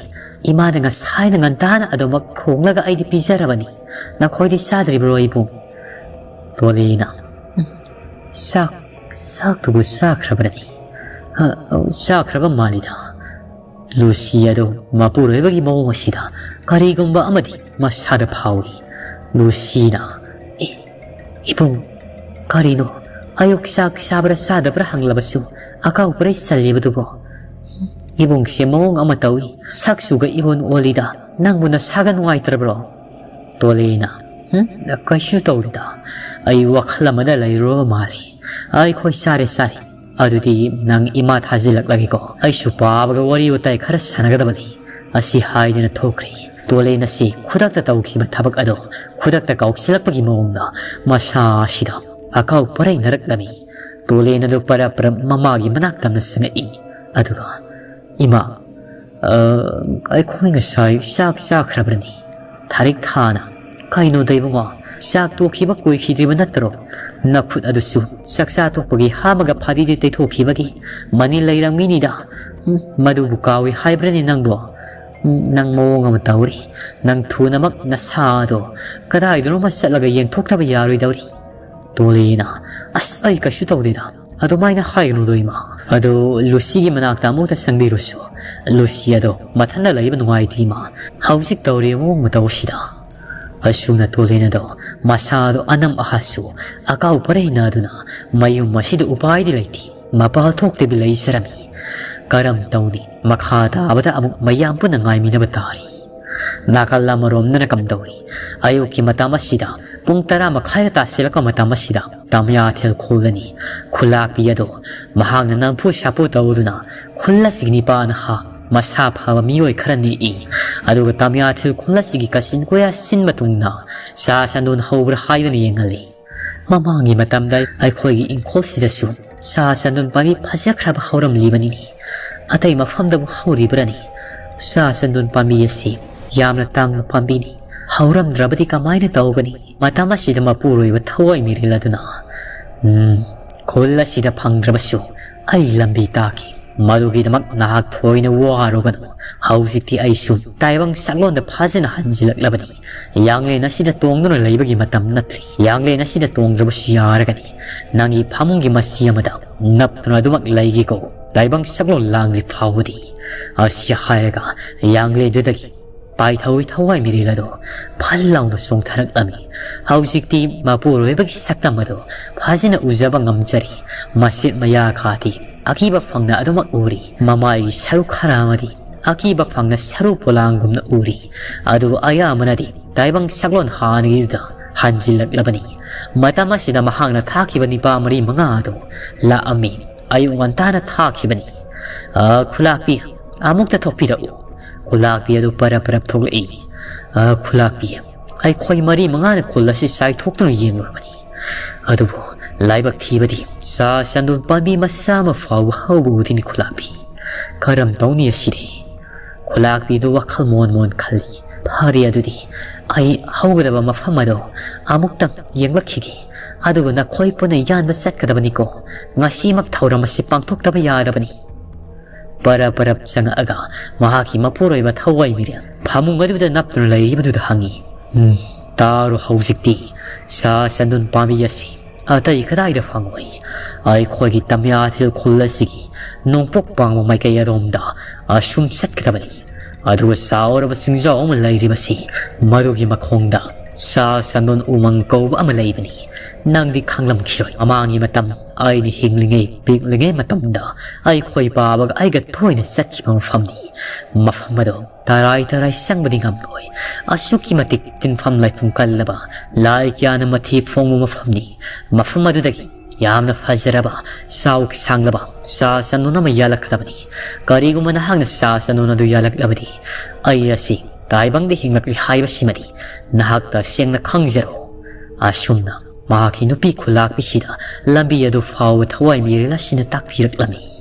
ꯏꯃꯥꯅ ꯉꯁꯥꯏꯅ ꯉꯟꯇꯥꯅ ꯑꯗꯨꯃꯛ ꯊꯣꯡꯂꯒ ꯑꯩꯗꯤ ꯄꯤꯖꯔꯕꯅꯤ꯫ ꯅꯈꯣꯏꯗꯤ ꯆꯥꯗ꯭ꯔꯤꯕ꯭ꯔꯣ, ꯏꯕꯨꯡ?" ꯇꯣꯂꯦꯅ, "ꯎꯝ, ꯆꯥꯛ, ꯆꯥꯛꯇꯨꯕꯨ ꯆꯥꯈ꯭ꯔꯕ꯭ꯔꯅꯦ? ꯑ, ꯑ, ꯆꯥꯈ꯭ꯔꯕ ꯃꯥꯜꯂꯤꯗ꯫" ꯂꯨꯁꯤ ꯑꯗꯨ ꯃꯄꯨꯔꯣꯏꯕꯒꯤ ꯃꯑꯣꯡ ꯑꯁꯤꯗ ꯀꯔꯤꯒꯨꯝꯕ ꯑꯃꯗꯤ ꯃꯁꯥꯗ ꯐꯥꯎꯏ꯫ ꯂꯨꯁꯤꯅ, "ꯑꯦ, ꯏꯕꯨꯡ, ꯀꯔꯤꯅꯣ? ꯑꯌꯨꯛ ꯆꯥꯛ ꯆꯥꯕ꯭ꯔꯥ ꯆꯥꯗꯕ꯭ꯔꯥ ꯍꯪꯂꯕꯁꯨ ꯑꯀꯥꯎ ꯄꯔꯩ ꯆꯜꯂꯤꯕꯗꯨꯕꯣ? ꯏꯕꯨꯡꯁꯦ ꯃꯑꯣꯡ ꯑꯃ ꯇꯧꯏ, ꯁꯛꯁꯨꯒ ꯏꯑꯣꯟ ꯑꯣꯜꯂꯤꯗ, ꯅꯪꯕꯨ ꯅꯁꯥꯒ ꯅꯨꯡꯉꯥꯏꯇ꯭ꯔꯕ꯭ꯔꯣ?" ꯇꯣꯂꯦꯅ, "ꯎꯝ, ꯀꯩꯁꯨ ꯇꯧꯗꯦꯗ, ꯑꯩ ꯋꯥꯈꯜ ꯑꯃꯗ ꯂꯩꯔꯨꯔꯕ ꯃꯥꯜꯂꯤ꯫ ꯑꯩꯈꯣꯏ ꯆꯥꯔꯦ, ꯆꯥꯔꯦ꯫ ꯑꯗꯨꯗꯤ ꯅꯪ ꯏꯃꯥ ꯊꯥꯖꯤꯜꯂꯛꯂꯒꯦꯀꯣ, ꯑꯩꯁꯨ ꯄꯥꯕꯒ ꯋꯥꯔꯤ ꯋꯥꯇꯥꯏ ꯈꯔ ꯁꯥꯟꯅꯒꯗꯕ ꯂꯩ꯫" ꯑꯁꯤ ꯍꯥꯏꯗꯨꯅ ꯊꯣꯛꯈ꯭ꯔꯦ꯫ ꯇꯣꯂꯦꯟ ꯑꯁꯤ ꯈꯨꯗꯛꯇ ꯇꯧꯈꯤꯕ ꯊꯕꯛ ꯑꯗꯣ ꯈꯨꯗꯛꯇ ꯀꯥꯎꯁꯤꯜꯂꯛꯄꯒꯤ ꯃꯑꯣꯡꯗ ꯃꯁꯥ ꯑꯁꯤꯗ ꯑꯀꯥꯎ ꯄꯔꯩꯅꯔꯛꯂꯝꯃꯤ꯫ ꯇꯣꯂꯦꯟ ꯑꯗꯨ ꯄꯔꯞ ꯄꯔꯞ ꯃꯃꯥꯒꯤ ꯃꯅꯥꯛ ꯇꯝꯅ ꯆꯪꯉꯛꯏ꯫ ꯑꯗꯨꯒ, "ꯏꯃꯥ, ꯑ, ꯑꯩꯈꯣꯏ ꯉꯁꯥꯏ ꯆꯥꯛ ꯆꯥꯈ꯭ꯔꯕ꯭ꯔꯅꯤ?" ꯊꯥꯔꯤꯛ ꯊꯥꯅ, "ꯀꯩꯅꯣꯗ ꯏꯕꯨꯡꯉꯣ, ꯆꯥꯛ ꯇꯣꯛꯈꯤꯕ ꯀꯨꯏꯈꯤꯗ꯭ꯔꯤꯕ ꯅꯠꯇ꯭ꯔꯣ? ꯅꯈꯨꯠ ꯑꯗꯨꯁꯨ ꯆꯥꯛꯆꯥ ꯇꯣꯛꯄꯒꯤ ꯍꯥ ꯑꯃꯒ ꯐꯗꯤꯗ ꯇꯩꯊꯣꯛꯈꯤꯕꯒꯤ ꯃꯅꯤꯜ ꯂꯩꯔꯝꯒꯤꯅꯤꯗ꯫ ꯎꯝ, ꯃꯗꯨꯕꯨ ꯀꯥꯎꯏ ꯍꯥꯏꯕ꯭ꯔꯅꯤ ꯅꯪꯕꯣ? ꯎꯝ, ꯅꯪ ꯃꯑꯣꯡ ꯑꯃ ꯇꯧꯔꯤ꯫ ꯅꯪ ꯊꯨꯅꯃꯛ ꯅꯁꯥꯗꯣ ꯀꯗꯥꯏꯗꯅꯣꯃ ꯆꯠꯂꯒ ꯌꯦꯡꯊꯣꯛꯇꯕ ꯌꯥꯔꯣꯏꯗꯧꯔꯤ꯫" ꯇꯣꯂꯦꯅ, "ꯑꯁ, ꯑꯩ ꯀꯩꯁꯨ ꯇꯧꯗꯦꯗ꯫ ꯑꯗꯨꯃꯥꯏꯅ ꯍꯥꯏꯒꯅꯨꯗꯣ, ꯏꯃꯥ꯫ ꯑꯗꯣ ꯂꯨꯁꯤꯒꯤ ꯃꯅꯥꯛꯇ ꯑꯃꯨꯛꯇ ꯆꯪꯕꯤꯔꯨꯁꯣ꯫ ꯂꯨꯁꯤ ꯑꯗꯣ ꯃꯊꯟꯇ ꯂꯩꯕ ꯅꯨꯡꯉꯥꯏꯇꯦ, ꯏꯃꯥ꯫ ꯍꯧꯖꯤꯛ ꯇꯧꯔꯤꯕ ꯃꯑꯣꯡ ꯃꯇꯧꯁꯤꯗ꯫" ꯑꯁꯨꯝꯅ ꯇꯣꯂꯦꯟ ꯑꯗꯣ ꯃꯁꯥꯗꯣ ꯑꯅꯝ ꯑꯍꯥꯁꯨ ꯑꯀꯥꯎ ꯄꯔꯩ ꯅꯥꯗꯨꯅ ꯃꯌꯨꯝ ꯑꯁꯤꯗ ꯎꯄꯥꯏꯗꯤ ꯂꯩꯇꯦ꯫ ꯃꯄꯥꯜ ꯊꯣꯛꯇꯕꯤ ꯂꯩꯖꯔꯝꯃꯤ꯫ ꯀꯔꯝ ꯇꯧꯅꯤ? ꯃꯈꯥ ꯇꯥꯕꯗ ꯑꯃꯨꯛ ꯃꯌꯥꯝ ꯄꯨꯟꯅ ꯉꯥꯏꯃꯤꯟꯅꯕ ꯇꯥꯔꯤ꯫ ꯅꯥꯀꯜ ꯑꯃꯔꯣꯝꯗꯅ ꯀꯝꯗꯧꯔꯤ? ꯑꯌꯨꯛꯀꯤ ꯃꯇꯝ ꯑꯁꯤꯗ, ꯄꯨꯡ ꯇꯔꯥ ꯃꯈꯥꯏꯒ ꯇꯥꯁꯤꯜꯂꯛꯄ ꯃꯇꯝ ꯑꯁꯤꯗ, ꯇꯃꯤꯌꯥꯊꯦꯜ ꯈꯨꯜ ꯑꯅꯤ ꯈꯨꯂꯥꯛꯄꯤ ꯑꯗꯣ ꯃꯍꯥꯛꯅ ꯅꯝꯐꯨ ꯁꯥꯐꯨ ꯇꯧꯗꯨꯅ ꯈꯨꯜ ꯑꯁꯤꯒꯤ ꯅꯤꯄꯥ ꯅꯍꯥ ꯃꯁꯥ ꯐꯕ ꯃꯤꯑꯣꯏ ꯈꯔ ꯅꯦꯛꯏ꯫ ꯑꯗꯨꯒ ꯇꯃꯤꯌꯥꯊꯦꯜ ꯈꯨꯜ ꯑꯁꯤꯒꯤ ꯀꯥꯆꯤꯟ ꯀꯣꯌꯥ ꯁꯤꯟꯕ ꯊꯨꯡꯅ ꯆꯥ ꯆꯟꯗꯣꯟ ꯍꯧꯕ꯭ꯔꯥ ꯍꯥꯏꯗꯨꯅ ꯌꯦꯡꯍꯜꯂꯤ꯫ ꯃꯃꯥꯡꯒꯤ ꯃꯇꯝꯗ ꯑꯩꯈꯣꯏꯒꯤ ꯏꯪꯈꯣꯜꯁꯤꯗꯁꯨ ꯆꯥ ꯆꯟꯗꯣꯟ ꯄꯥꯝꯕꯤ ꯐꯖꯈ꯭ꯔꯕ ꯍꯧꯔꯝꯂꯤꯕꯅꯤꯅꯦ꯫ ꯑꯇꯩ ꯃꯐꯝꯗꯕꯨ ꯍꯧꯔꯤꯕ꯭ꯔꯅꯤ? ꯆꯥ ꯆꯟꯗꯣꯟ ꯄꯥꯝꯕꯤ ꯑꯁꯤ ꯌꯥꯝꯅ ꯇꯥꯡꯕ ꯄꯥꯝꯕꯤꯅꯤ꯫ ꯍꯧꯔꯝꯗ꯭ꯔꯕꯗꯤ ꯀꯃꯥꯏꯅ ꯇꯧꯒꯅꯤ? ꯃꯇꯝ ꯑꯁꯤꯗ ꯃꯄꯨꯔꯣꯏꯕ ꯊꯋꯥꯏ ꯃꯤꯔꯦꯜ ꯑꯗꯨꯅ, "ꯎꯝ, ꯈꯨꯜ ꯑꯁꯤꯗ ꯐꯪꯗ꯭ꯔꯕꯁꯨ ꯑꯩ ꯂꯝꯕꯤ ꯇꯥꯛꯀꯦ꯫ ꯃꯗꯨꯒꯤꯗꯃꯛ ꯅꯍꯥꯛ ꯊꯣꯏꯅ ꯋꯥꯔꯨꯒꯅꯨ꯫ ꯍꯧꯖꯤꯛꯇꯤ ꯑꯩꯁꯨ ꯇꯥꯏꯕꯪ ꯁꯛꯂꯣꯟꯗ ꯐꯖꯅ ꯍꯟꯖꯤꯜꯂꯛꯂꯕꯅꯤ꯫ ꯌꯥꯡꯂꯦꯟ ꯑꯁꯤꯗ ꯇꯣꯡꯗꯨꯅ ꯂꯩꯕꯒꯤ ꯃꯇꯝ ꯅꯠꯇ꯭ꯔꯤ꯫ ꯌꯥꯡꯂꯦꯟ ꯑꯁꯤꯗ ꯇꯣꯡꯗ꯭ꯔꯕꯁꯨ ꯌꯥꯔꯒꯅꯤ꯫ ꯅꯪꯒꯤ ꯐꯃꯨꯡꯒꯤ ꯃꯆꯤ ꯑꯃꯗ ꯅꯞꯇꯨꯅ ꯑꯗꯨꯃꯛ ꯂꯩꯒꯦꯀꯣ, ꯇꯥꯏꯕꯪ ꯁꯛꯂꯣꯟ ꯂꯥꯡꯗ꯭ꯔꯤ ꯐꯥꯎꯕꯗꯤ꯫" ꯑꯁꯤ ꯍꯥꯏꯔꯒ ꯌꯥꯡꯂꯦꯟꯗꯨꯗꯒꯤ ꯄꯥꯏꯊꯧꯏ ꯊꯋꯥꯏ ꯃꯤꯔꯦꯜ ꯑꯗꯣ ꯐꯜ ꯂꯥꯎꯅ ꯆꯣꯡꯊꯔꯛꯂꯝꯃꯤ꯫ ꯍꯧꯖꯤꯛꯇꯤ ꯃꯄꯨꯔꯣꯏꯕꯒꯤ ꯁꯛꯇꯝ ꯑꯗꯣ ꯐꯖꯅ ꯎꯖꯕ ꯉꯝꯖꯔꯤ꯫ ꯃꯁꯤꯠ ꯃꯌꯥ ꯈꯥꯗꯤ ꯑꯀꯤꯕ ꯐꯪꯅ ꯑꯗꯨꯃꯛ ꯎꯔꯤ꯫ ꯃꯃꯥꯏꯒꯤ ꯁꯔꯨꯛ ꯈꯔ ꯑꯃꯗꯤ ꯑꯀꯤꯕ ꯐꯪꯅ ꯁꯔꯨ ꯄꯣꯂꯥꯡꯒꯨꯝꯅ ꯎꯔꯤ꯫ ꯑꯗꯨꯕꯨ ꯑꯌꯥꯝꯕꯅꯗꯤ ꯇꯥꯏꯕꯪ ꯁꯛꯂꯣꯟ ꯍꯥꯟꯅꯒꯤꯗꯨꯗ ꯍꯟꯖꯤꯜꯂꯛꯂꯕꯅꯤ꯫ ꯃꯇꯝ ꯑꯁꯤꯗ ꯃꯍꯥꯛꯅ ꯊꯥꯈꯤꯕ ꯅꯤꯄꯥ ꯃꯔꯤ ꯃꯉꯥ ꯑꯗꯨ ꯂꯥꯛꯑꯝꯃꯤ꯫ ꯑꯌꯨꯛ ꯉꯟꯇꯥꯅ ꯊꯥꯈꯤꯕꯅꯤ꯫ "ꯑ, ꯈꯨꯂꯥꯛꯄꯤ, ꯑꯃꯨꯛꯇ ꯊꯣꯛꯄꯤꯔꯛꯎ꯫" ꯈꯨꯂꯥꯛꯄꯤ ꯑꯗꯨ ꯄꯔꯞ ꯄꯔꯞ ꯊꯣꯛꯂꯛꯏ꯫ "ꯑ, ꯈꯨꯂꯥꯛꯄꯤ, ꯑꯩꯈꯣꯏ ꯃꯔꯤ ꯃꯉꯥꯅ ꯈꯨꯜ ꯑꯁꯤ ꯆꯥꯏꯊꯣꯛꯇꯨꯅ ꯌꯦꯡꯂꯨꯔꯕꯅꯤ꯫ ꯑꯗꯨꯕꯨ ꯂꯥꯏꯕꯛ ꯊꯤꯕꯗꯤ ꯆꯥ ꯆꯟꯗꯣꯟ ꯄꯥꯝꯕꯤ ꯃꯆꯥ ꯑꯃ ꯐꯥꯎꯕ ꯍꯧꯕ ꯎꯗꯦꯅꯦ ꯈꯨꯂꯥꯛꯄꯤ꯫ ꯀꯔꯝ ꯇꯧꯅꯤ ꯑꯁꯤꯗꯤ? ꯈꯨꯂꯥꯛꯄꯤꯗꯨ ꯋꯥꯈꯜ ꯃꯣꯟ ꯃꯣꯟ ꯈꯜꯂꯤ꯫ ꯐꯔꯦ ꯑꯗꯨꯗꯤ, ꯑꯩ ꯍꯧꯒꯗꯕ ꯃꯐꯝ ꯑꯗꯨ ꯑꯃꯨꯛꯇꯪ ꯌꯦꯡꯂꯛꯈꯤꯒꯦ꯫ ꯑꯗꯨꯒ ꯅꯈꯣꯏ ꯄꯨꯟꯅ ꯌꯥꯟꯕ ꯆꯠꯀꯗꯕꯅꯤꯀꯣ꯫ ꯉꯁꯤꯃꯛ ꯊꯧꯔꯝ ꯑꯁꯤ ꯄꯥꯡꯊꯣꯛꯇꯕ ꯌꯥꯗꯕꯅꯤ꯫ ꯄꯔꯞ ꯄꯔꯞ ꯆꯪꯉꯛꯑꯒ ꯃꯍꯥꯛꯀꯤ ꯃꯄꯨꯔꯣꯏꯕ ꯊꯋꯥꯏ ꯃꯤꯔꯦꯜ ꯐꯃꯨꯡ ꯑꯗꯨꯗ ꯅꯞꯇꯨꯅ ꯂꯩꯔꯤꯕꯗꯨꯗ ꯍꯪꯉꯤ, "ꯎꯝ, ꯇꯥꯔꯣ ꯍꯧꯖꯤꯛꯇꯤ꯫ ꯆꯥ ꯆꯟꯗꯣꯟ ꯄꯥꯝꯕꯤ ꯑꯁꯤ ꯑꯇꯩ ꯀꯗꯥꯏꯗ ꯐꯪꯉꯣꯏ? ꯑꯩꯈꯣꯏꯒꯤ ꯇꯃꯤꯌꯥꯊꯤꯜ ꯈꯨꯜ ꯑꯁꯤꯒꯤ ꯅꯣꯡꯄꯣꯛ ꯄꯥꯡꯕ ꯃꯥꯏꯀꯩ ꯑꯗꯣꯝꯗ ꯑꯁꯨꯝ ꯆꯠꯀꯗꯕꯅꯤ꯫ ꯑꯗꯨꯒ ꯆꯥꯎꯔꯕ ꯆꯤꯡꯖꯥꯎ ꯑꯃ ꯂꯩꯔꯤꯕꯁꯤ ꯃꯗꯨꯒꯤ ꯃꯈꯣꯡꯗ ꯆꯥ ꯆꯟꯗꯣꯟ ꯎꯃꯪ ꯀꯧꯕ ꯑꯃ ꯂꯩꯕꯅꯤ꯫ ꯅꯪꯗꯤ ꯈꯪꯂꯝꯈꯤꯔꯣꯏ꯫ ꯃꯃꯥꯡꯒꯤ ꯃꯇꯝ ꯑꯩꯅ ꯍꯤꯡꯂꯤꯉꯩ ꯄꯤꯛꯂꯤꯉꯩ ꯃꯇꯝꯗ ꯑꯩꯈꯣꯏ ꯕꯥꯕꯥꯒ ꯑꯩꯒ ꯇꯣꯏꯅ ꯆꯠꯈꯤꯕ ꯃꯐꯝꯅꯤ꯫ ꯃꯐꯝ ꯑꯗꯨ ꯇꯔꯥꯏ ꯇꯔꯥꯏ ꯆꯪꯕꯗꯤ ꯉꯝꯂꯣꯏ꯫ ꯑꯁꯨꯛꯀꯤ ꯃꯇꯤꯛ ꯇꯤꯟꯐꯝ ꯂꯥꯏꯐꯝ ꯀꯜꯂꯕ, ꯂꯥꯏ ꯀꯌꯥꯅ ꯃꯊꯤ ꯐꯣꯡꯕ ꯃꯐꯝꯅꯤ꯫ ꯃꯐꯝ ꯑꯗꯨꯗꯒꯤ ꯌꯥꯝꯅ ꯐꯖꯔꯕ, ꯆꯥꯎ ꯁꯥꯡꯂꯕ ꯆꯥ ꯆꯟꯗꯣꯟ ꯑꯃ ꯌꯥꯜꯂꯛꯀꯗꯕꯅꯤ꯫ ꯀꯔꯤꯒꯨꯝꯕ ꯅꯍꯥꯛꯅ ꯆꯥ ꯆꯟꯗꯣꯟ ꯑꯗꯨ ꯌꯥꯜꯂꯛꯂꯕꯗꯤ, ꯑꯩ ꯑꯁꯤ ꯇꯥꯏꯕꯪꯗ ꯍꯤꯡꯂꯛꯂꯤ ꯍꯥꯏꯕꯁꯤꯃꯗꯤ ꯅꯍꯥꯛ ꯇꯁꯦꯡꯅ ꯈꯪꯖꯔꯣ꯫" ꯑꯁꯨꯝꯅ ꯃꯍꯥꯛꯀꯤ ꯅꯨꯄꯤ ꯈꯨꯂꯥꯛꯄꯤꯁꯤꯗ ꯂꯝꯕꯤ ꯑꯗꯨ ꯐꯥꯎꯕ ꯊꯋꯥꯏ ꯃꯤꯔꯦꯜ ꯑꯁꯤꯅ ꯇꯥꯛꯄꯤꯔꯛꯂꯝꯃꯤ꯫